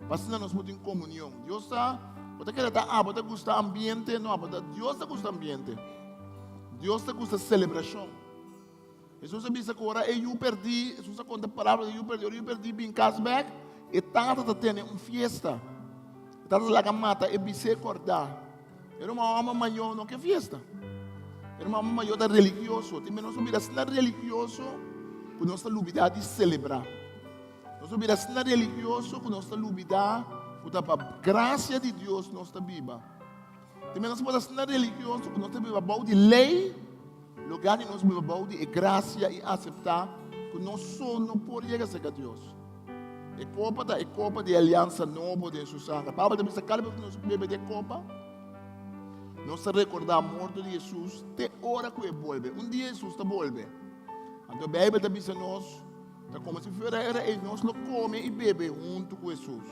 pa asina nos por tin komunion. Dios ta, bo ta kere ta abo ta gusta ambiente? No, abo ta, Dios ta gusta ambiente. Dios ta gusta selebrashon. Hesus a bisa ku ora e yu perdí, Hesus a konta palabra di yu perdí, ora e yu perdí bin kas bèk, e tata ta tene un fiesta. E tata ta laga mata e bisé kòrdá. E ruman hòmber mayó no ke fiesta. E ruman hòmber mayó ta religioso. Tin bes nos a bira asina religioso ku nos ta lubidá di selebrá. Nos a bira asina religioso ku nos ta lubidá ku ta pa grasia di Dios nos ta biba. Tambe nos por ta asina religioso ku nos ta biba bou di lei, lugá di nos biba bou di e grasia i aseptá ku nos so no por yega serka Dios. E kopa ta e kopa di e aliansa nobo den su sanger. Pablo ta bisa kada bes ku nos bebe di e kopa, nos ta rekordá morto di Hesus te ora ku e bolbe. Un dia Hesus ta bolbe. Anto Beibel ta bisa nos, ta komo si fuera era ei nos lo kome i bebe huntu ku Hesus.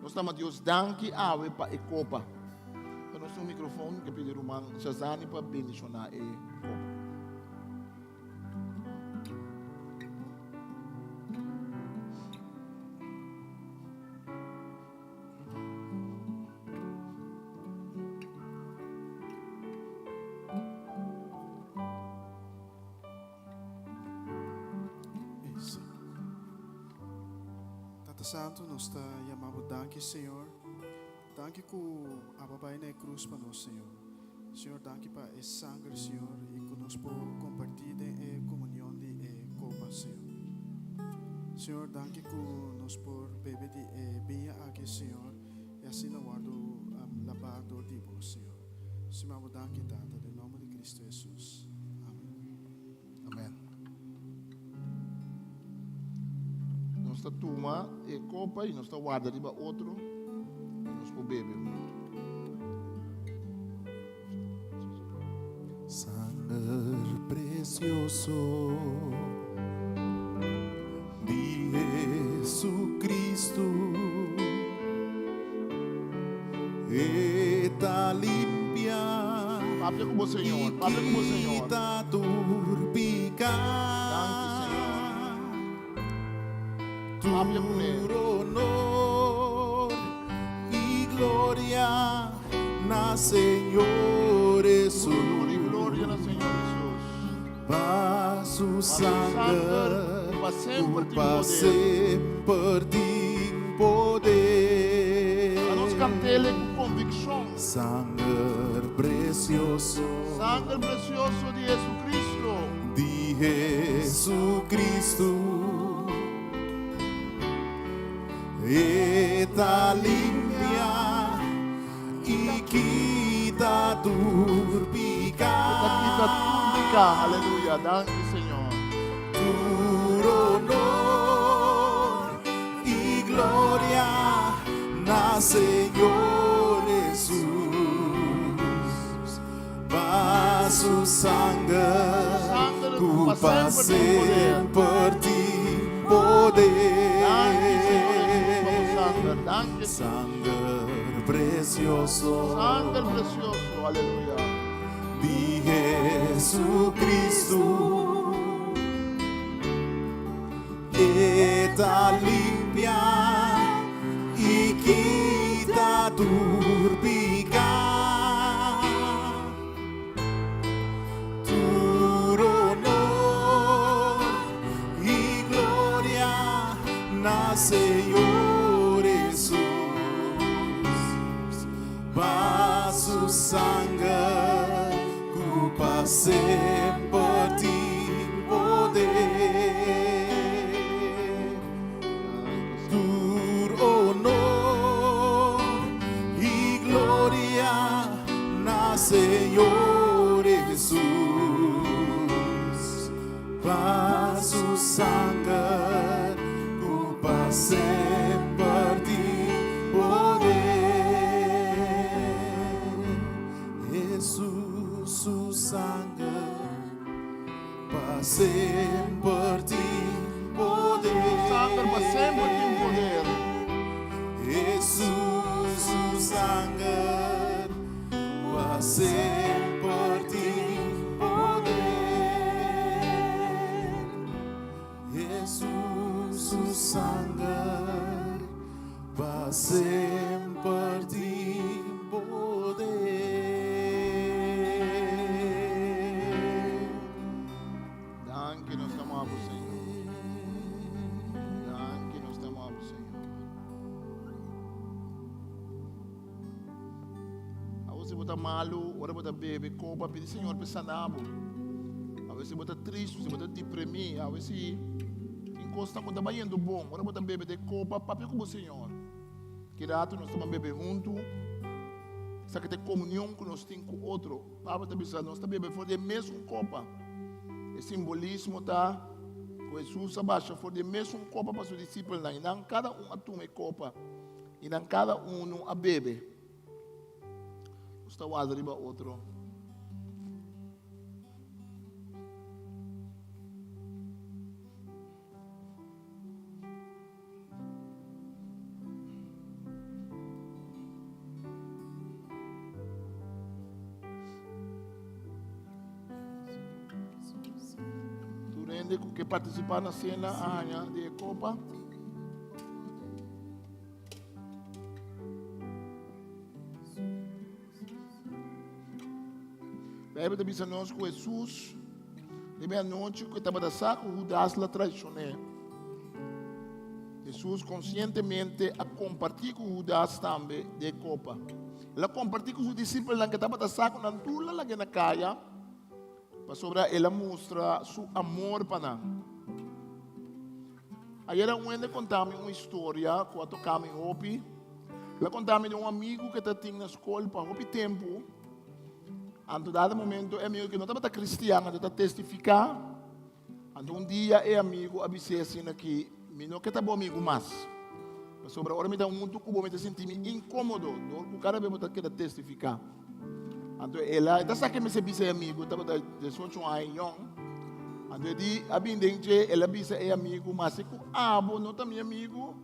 Nos ta ama Dios danki awe pa e kopa. Pa nos tin un mikrofon, ke pidi ruman Shazani pa bendishoná e kopa. Tata Santu, nos ta yama bo danki, Señor. Danki ku abo bai na e krus pa nos, Señor. Señor, danki pa e sanger, Señor, i ku nos por kompartí den e komunion di e kopa, Señor. Señor, danki ku nos por bebe di e biña aki, Señor, i asina wòrdu labá dor di bo, Señor. Sima bo danki, Tata, den nomber di Cristo Jesus. Amen. Amen. Nos ta tuma e kopa i nos ta warda riba otro i nos por bebe huntu. Sanger precioso di Jesucristo E ta limpia Papia ku bo Señor, papia ku bo Señor. Kita tur piká. Danki Señor. Papia ku ne. Tur honor i gloria na Señor Tur honor i gloria na Señor Jesús. Pa su sanger Pa semper tin pa poder. semper tin poder. Pa nos kant'el ku konvikshon. Sanger precioso. Sanger precioso di Jesucristo. Di Jesucristo. E ta limpia i kita tur piká. E ta kita tur piká. Aleluya. Danki, Señor. Tur honor i gloria na Señor Hesus. Pa su sanger ku pa semper tin poder. Sanger precioso. Sanger precioso, aleluya. Di Jesucristo. E ta limpia i kita tur piká. Tur honor i gloria na Señor Hesus. Pa su sanger ku pa semper tin poder. Tur honor i gloria na Señor Hesus. Pa su sanger ku pa semper tin poder. Hesus su sanger pa semper tin poder. Sanger pa semper tin poder. Hesus su sanger pa semper tin poder. Hesus su sanger pa semper tin poder. Danki nos ta amabo Señor. Danki nos ta amabo Señor. Awor si bo ta malu, ora bo ta bebe kopa, pidi Señor pa e sana bo. Awor si bo ta tristu, si bo ta deprimi, awor si tin. Kosnan ku ta bayendo bon, ora bo ta bebe den kopa, papia ku bo Señor. Ki ratu nos ta ban bebe huntu, esaki ta e komunion ku nos tin ku otro. Pablo ta bisa nos ta bebe for di e mesun kopa. E simbolismo ta ku Hesus a basha for di e mesun kopa pa su disipelnan i nan kada un a tuma e kopa i nan kada unu a bebe. Nos ta warda riba otro. Tur hende ku ke partisipá na sena a haña di e kopa. Bijbel ta bisa nos ku Hesus riba e anochi ku e tabata sa ku Hudas la traishon'é. Hesus konsientemente a kompartí ku Hudas tambe di e kopa. El a kompartí ku su disipelnan ku e tabata sa ku nan tur la lag'é na kaya pasobra el a mustra su amor pa nan. Ayera un hende konta mi un historia ku a toka mi hopi. El a konta mi di un amigu ku e ta tin na skol pa hopi tempu. Anto dado momento e amigu ku no tabata kristian anto ta testifiká. Anto un dia e amigu a bis'é asina ki mi no ke ta bo amigu mas. Pasobra ora mi ta huntu ku bo mi ta sinti mi inkómodo dor ku kada bes bo ta keda testifiká. Anto el a, e ta sa ke mester bisa e amigu, e tabata diesocho aña yòn. Anto e di, a bin den dje, el a bisa e amigu, Masi ku abo no ta mi amigu,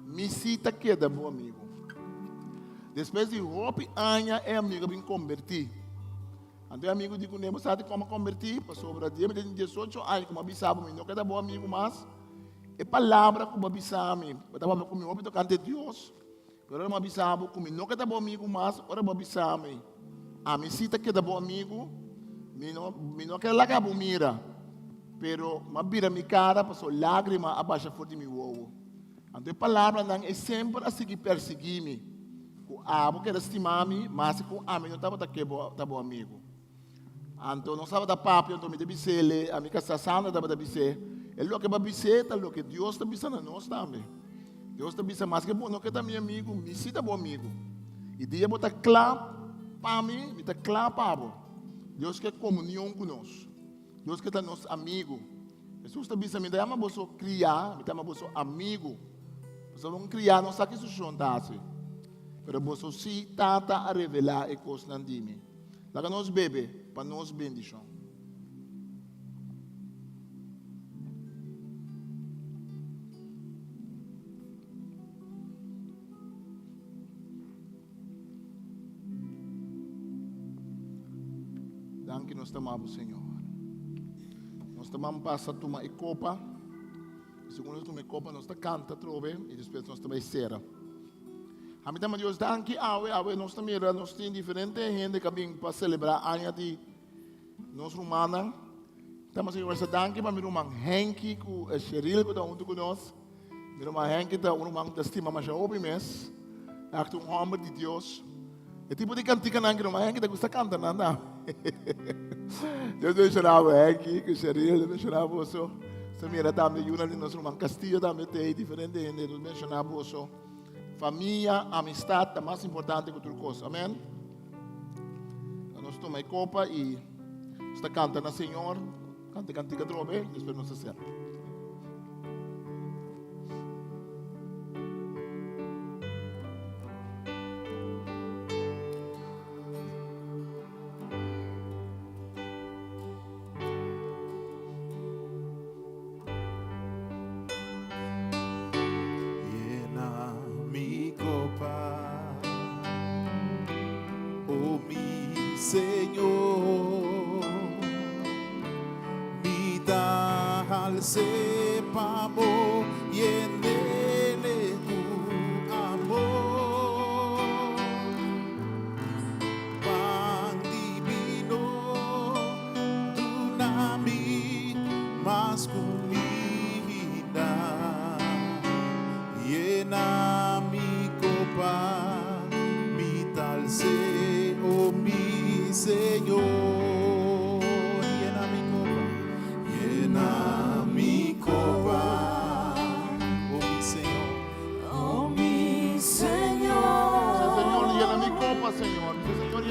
mi si ta keda bo amigu. Despues di hopi aña e amigu a bin kombertí. Anto e amigu di kuné, Bo sa di kon a kombertí? Pasobra dia mi tin diesocho aña ku mi a bisa bo mi no keda bo amigu mas, e palabra ku bo a bisa mi, bo tabata papia ku mi hopi tokante Dios, Pero ora mi a bisa bo ku mi no ke ta bo amigu mas, ora bo a bisa mi, ami si ta keda bo amigu, mi no, mi no ke laga bo mira, pero mi a bira mi kara pasobra lágrima a basha for di mi wowo. Anto e palabranan ei semper a sigui persiguí mi, ku abo keda stima mi mas ku ami no tabata ke bo ta bo amigu. Anto nos tabata papia, anto mi ta bis'é, ami kasá Sandra tabata bis'é, e loke bo a bis'é ta loke Dios ta bisa na nos tambe. Dios ta bisa, maske bo no ke ta mi amigu, mi si ta bo amigu. I dia bo ta kla pa mi, mi ta kla pa bo. Dios ke komunion ku nos. Dios ke ta nos amigu. Hesus ta bisa, mi ta yama boso kriá, mi ta yama boso amigu. Pasobra un kriá no sa ki su shon ta hasi. Pero boso si Tata a revelá e kosnan di mi. Laga nos bebe pa nos bendishon. Danki nos ta amabo Señor. Nos ta man pasa tuma e kopa. Segun nos tuma e kopa nos ta kanta atrobe i despues nos ta bai sera. Ami ta ama Dios danki awe, awe nos ta mira nos tin diferente hende ka bin pa selebrá aña di nos rumannan. Ta ama Señor danki pa mi ruman Henky ku Sheril ku ta huntu ku nos. Mi ruman Henky ta un ruman ku ta stima masha hopi mes. Ègt un hòmber di Dios. E tipo di kantikanan ku ruman Henky ta gusta kanta nan tambe. Dios benshoná bo Henky ku Sheril, Dios benshoná boso. Nos ta mira tambe yunan di nos ruman Castillo tambe ta ei, diferente hende. Dios benshoná boso. Famia, amistat ta mas importante ku tur kos. Amen. Nos tuma e kopa i nos ta kanta na Señor. Kanta e kantika atrobe, despues nos ta sera. Llena mi copa, oh mi Señor, mi ta alcé pa bo, llénele cu amor. Pan divino, duna mi mas kumida. Yena mi kopa, mi ta als'é, o mi Señor. Yena mi kopa, yena mi kopa.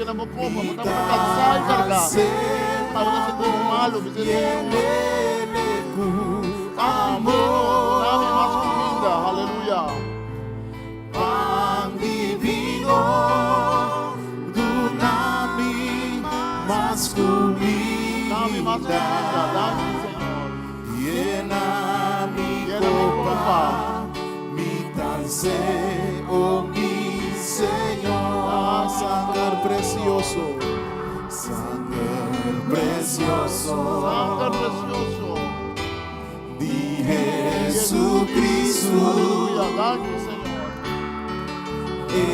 Yena bo kopa, bo tabata kansá i kargá. Bo tabata sinti bo malu, bisa e Señor. Dami mas kuminda, aleluya. Pan divino, duna mi mas kuminda. Dami mas kuminda, danki Señor. Yena mi kopa, mi ta oh mi Señor. Sanger precioso, sanger precioso. Sanger precioso. Di Jesucristo. Aleluya, danki Señor. E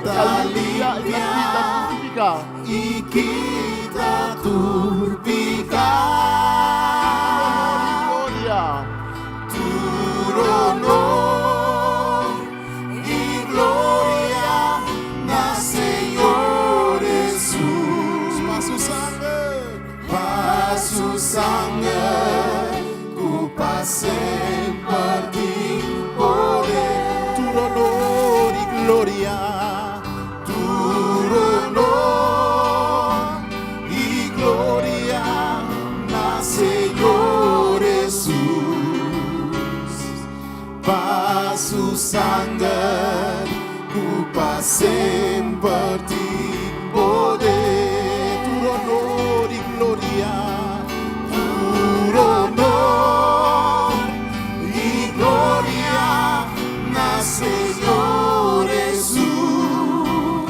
ta limpia y kita tur pica. Gloria. Tur honor y gloria na Señor Jesús. Pa su sanger, pa su sanger, ku pa semper tin poder. Tur honor y gloria, tur honor y gloria na Señor Jesús. Pa su sanger, ku pa semper tin poder. Tur honor y gloria, tur honor y gloria na Señor Jesús.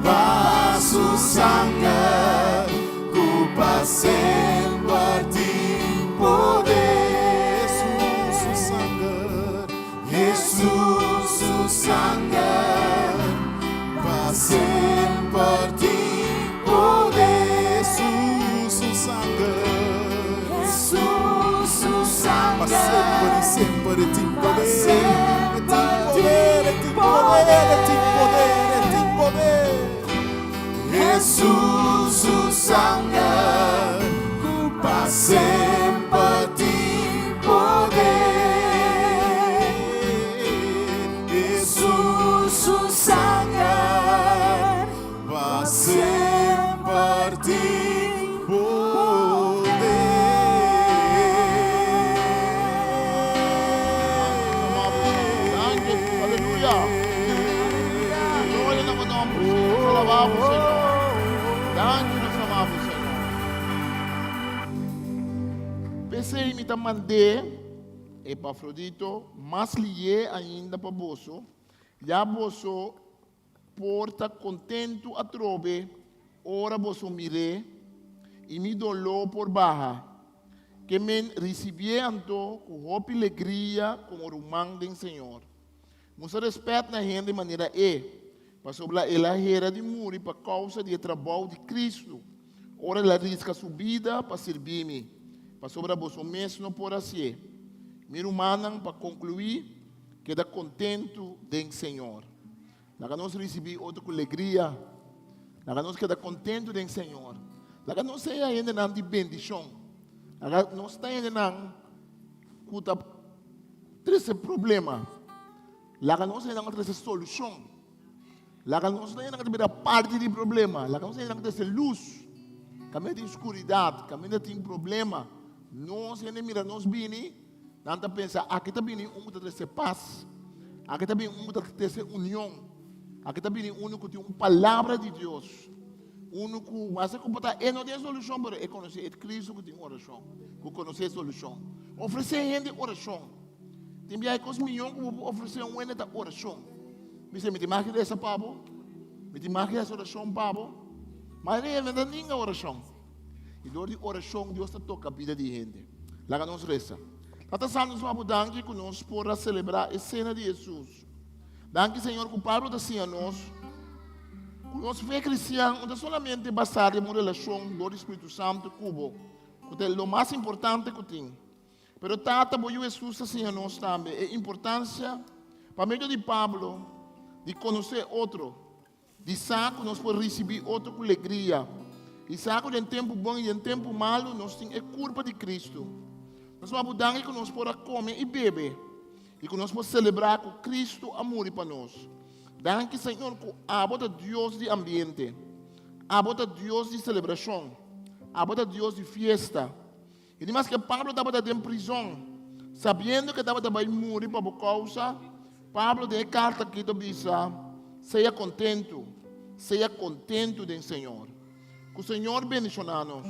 Pa su sanger, ku pa semper tin poder. Jesús su sanger, Jesús su sanger, pa semper tin poder. Jesús su sanger, Jesús su pa sanger, semper y semper tin poder, tin poder, tin poder, tin poder, tin poder. Jesús su sanger, ku pa semper tin poder. Jesús su sanger, Pa semper tin poder. Danki, aleluya. Gloria na bo nòmber, Señor. Nos alabá Señor. Danki, nos amá Señor. P'esei mi ta mand'é, Epafrodito, mas lihé ainda pa boso, ya boso por ta kontentu atrobe ora boso mir'é, i mi doló por baha. Ke men risibié anto ku hopi legria komo ruman den Señor. Mustra rèspèt na hende manera e, pasobra el a hera di muri pa kousa di e trabou di Kristu, ora el a riska su bida pa sirbi mi, pasobra boso mes no por hasié. Mi rumannan, pa konkluí, keda kontentu den Señor. Laga nos risibí otro ku legria. Laga nos keda kontentu den Señor. Laga nos sea hendenan di bendishon. Laga nos ta hendenan ku ta trese problema. Laga nos hendenan ku ta trese solushon. Laga nos ta hendenan ku ta bira parti di problema. Laga nos hendenan ku ta trese lus. Kaminda tin skuridat, kaminda tin problema, nos hende mira nos bini, nan ta pensa aki ta bini un ku ta trese pas, aki ta bini un ku ta trese union, aki ta bini unu ku tin un palabra di Dios. Unu ku wase ku por ta e no tin e solushon, pero e konosé e Cristo ku tin orashon, ku konosé e solushon. Ofresé hende orashon. Tin biaha e kos mihó ku bo por ofresé un hende ta orashon. Bisa, mi tin mag di resa pa bo, mi tin mag di hasi orashon pa bo. Mayoria hende no ta ninga orashon. I dor di orashon Dios ta toka bida di hende. Laga nos resa. Tata Santu, nos wak bo danki ku nos por a selebrá e sena di Hesus. Danki Señor ku Pablo ta siña nos ku nos fe kristian no ta solamente basá riba un relashon dor di Spiritu Santu ku bo, ku ta lo mas importante ku tin. Pero Tata, bo Yu Hesus ta siña nos tambe e importansia pa medio di Pablo di konosé otro, di sa ku nos por risibí otro ku legria, i sa ku den tempu bon i den tempu malu nos tin e kurpa di Kristu. Nos wak bo danki ku nos por a kome i bebe i ku nos por selebrá ku Kristu a muri pa nos. Danki Señor ku abo ta Dios di ambiente. Abo ta Dios di selebrashon. Abo ta Dios di fiesta. I di maske Pablo tabata den prizon, sabiendo ku e tabata bai muri pa bo kousa, Pablo den e karta akí ta bisa, Sea kontentu, sea kontentu den Señor. Ku Señor bendishoná nos.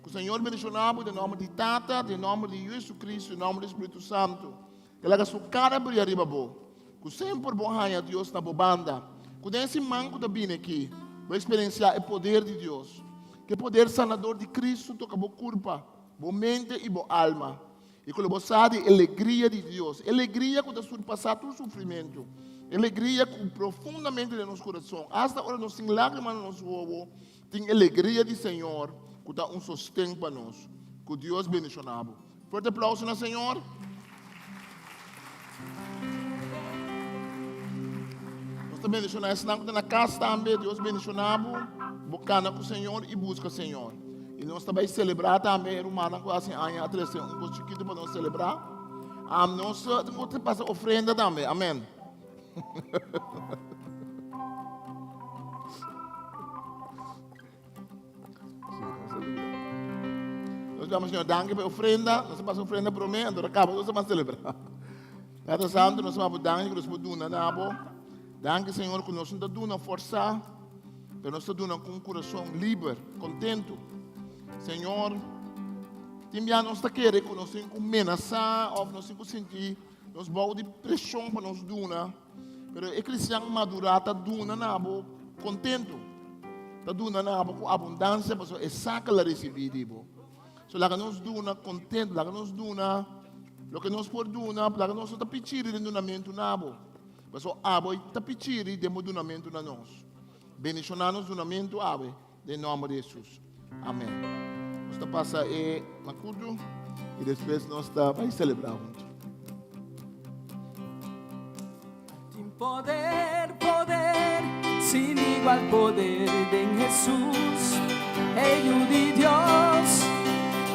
Ku Señor bendishoná bo den nòmber di Tata, den nòmber di Yu Jesucristo, den nòmber di Spiritu Santu. E laga su kara bria riba bo. Ku semper bo haña Dios na bo banda. Ku den e siman ku ta bini aki, bo eksperensiá e poder di Dios. Ku e poder sanador di Kristu toka bo kurpa, bo mente i bo alma. I ku lo bo sa di e legria di Dios, e legria ku ta surpasá tur sufrimentu, e legria ku profundamente den nos kurason, asta ora nos tin lágrima na nos wowo, tin e legria di Señor ku ta un sosten pa nos. Ku Dios bendishoná bo. Fuerte aplauso na Señor. Nos ta bendiciona esnan ku ta na kas tambe. Dios bendiciona bo. Bo kana ku Señor i buska Señor. I nos ta bai celebra tambe e rumannan ku hasi aña a trese un kos chikitu pa nos celebra. Am nos ta pasa ofrenda tambe. Amen. Nos damos Señor danki pa e ofrenda. Nos a pasa ofrenda promé, anto a nos a mas celebra. Tata Santo, nos a danki ku nos por duna na bo. Danki Señor ku nos no ta duna forsá, pero nos ta duna ku un kurason liber, kontentu. Señor, tin bia nos ta kere ku nos tin ku menasá òf nos tin ku sinti nos bou di preshon pa nos duna. Pero e cristian madurá ta duna na bo kontentu. Ta duna na bo ku abundansia pasobra e sa ku el a risibí di bo. So laga nos duna kontentu, laga nos duna loke nos por duna, laga nos no ta pichiri den dunamentu na bo. Pasobra abo ta pichiri den bo dunamentu na nos. Bendishoná nos dunamentu awe den nòmber di Hesus. Amen. Nos ta pasa e makutu i despues nos ta bai selebrá huntu. Tin poder, poder, sin igual poder den Hesus, e Yu di Dios.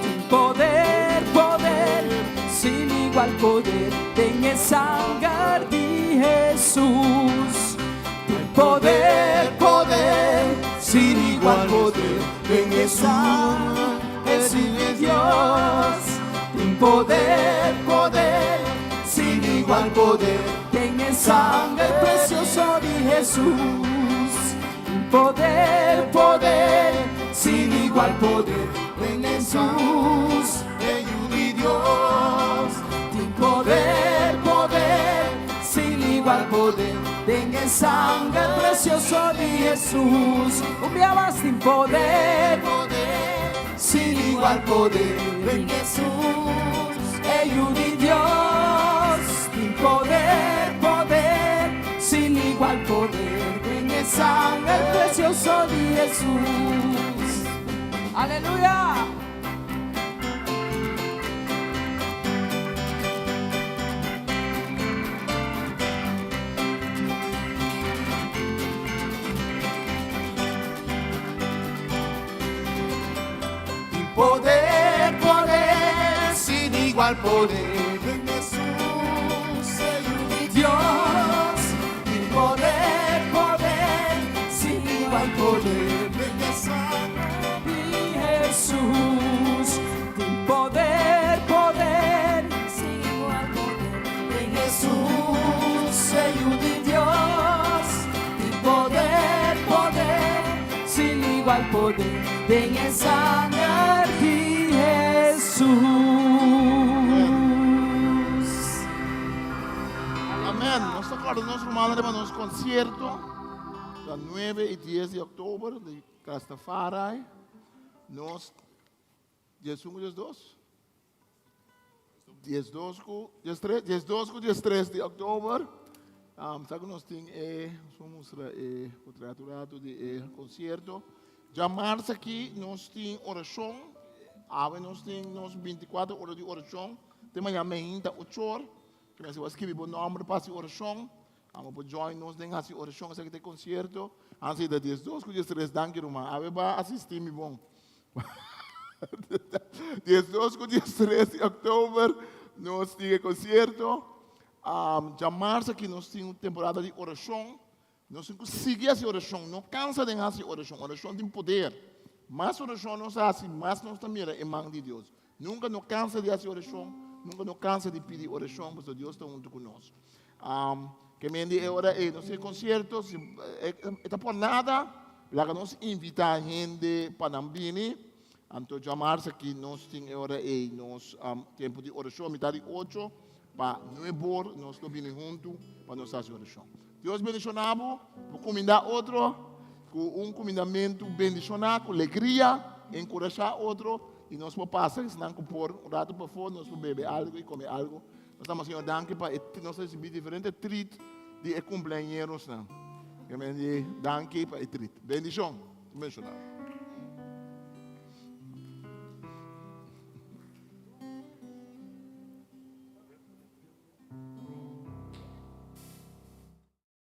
Tin poder, poder, sin igual poder den e sanger di Hesus. Tin poder, poder, sin igual poder den e sanger di Dios. Tin poder, poder, sin igual poder den e sanger precioso di Hesus. Tin poder, poder, sin igual poder den Hesus, e Yu di Dios. Tin poder, poder, sin igual poder den e sanger precioso di Hesus. Un bia mas tin poder, poder, sin igual poder den Hesus, e Yu di Dios. Tin poder, poder, sin igual poder den e sanger precioso di Hesus. Aleluya! Tin poder, poder, sin igual poder den Hesus, e Yu di Dios. Tin poder, poder, sin igual poder den Hesus. Di Hesus. Tin poder, poder, sin igual poder den Hesus, e Yu di Dios. Tin poder, poder, sin igual poder den e sanger di Hesus. Amen. Nos ta kòrda nos rumannan riba nos konsierto dia nuebe i dies di òktober di Rastafari. Nos 11 ku 12? 12 ku 13, 12 ku 13 di òktober. Um, sa ku nos tin e, nos mustra e potrèt un ratu di e konsierto. Djamars aki nos tin orashon. Awe nos tin nos 24 ora di orashon. Te mañana meinta 8 or. Ki mester bo skibi bo nòmber pa hasi orashon. Amo por join nos den hasi orashon esaki ta e konsierto. Ansi ta 12 ku 13 danki ruman. Awe ba asisti mi bon. 12 ku 13 di òktober nos tin e konsierto. Djamarsa aki nos tin un temporada di orashon. Nos tin ku sigui hasi orashon, no kansa den hasi orashon. Orashon tin poder. Mas orashon nos hasi, mas nos ta mira e man di Dios. Nunka no kansa di hasi orashon, nunka no kansa di pidi orashon, pasobra Dios ta huntu ku nos. Um, ke men di e ora ei, nos tin konsierto, si e, e ta por nada, laga nos invitá hende pa nan bini. Anto djamars aki nos tin e ora ei nos um, tempu di orashon, mitar di ocho pa nuebor nos lo bini huntu pa nos hasi orashon. Dios bendishoná bo, bo kumindá otro ku un kumindamentu bendishoná, ku legria, enkurashá otro i nos por pasa esnan ku por un ratu pafó, nos por bebe algu i kome algu. Nos ta Señor danki pa e nos a risibí diferente treat di e kumpleañerosnan. Danki pa e treat. Bendishon. Bendishoná.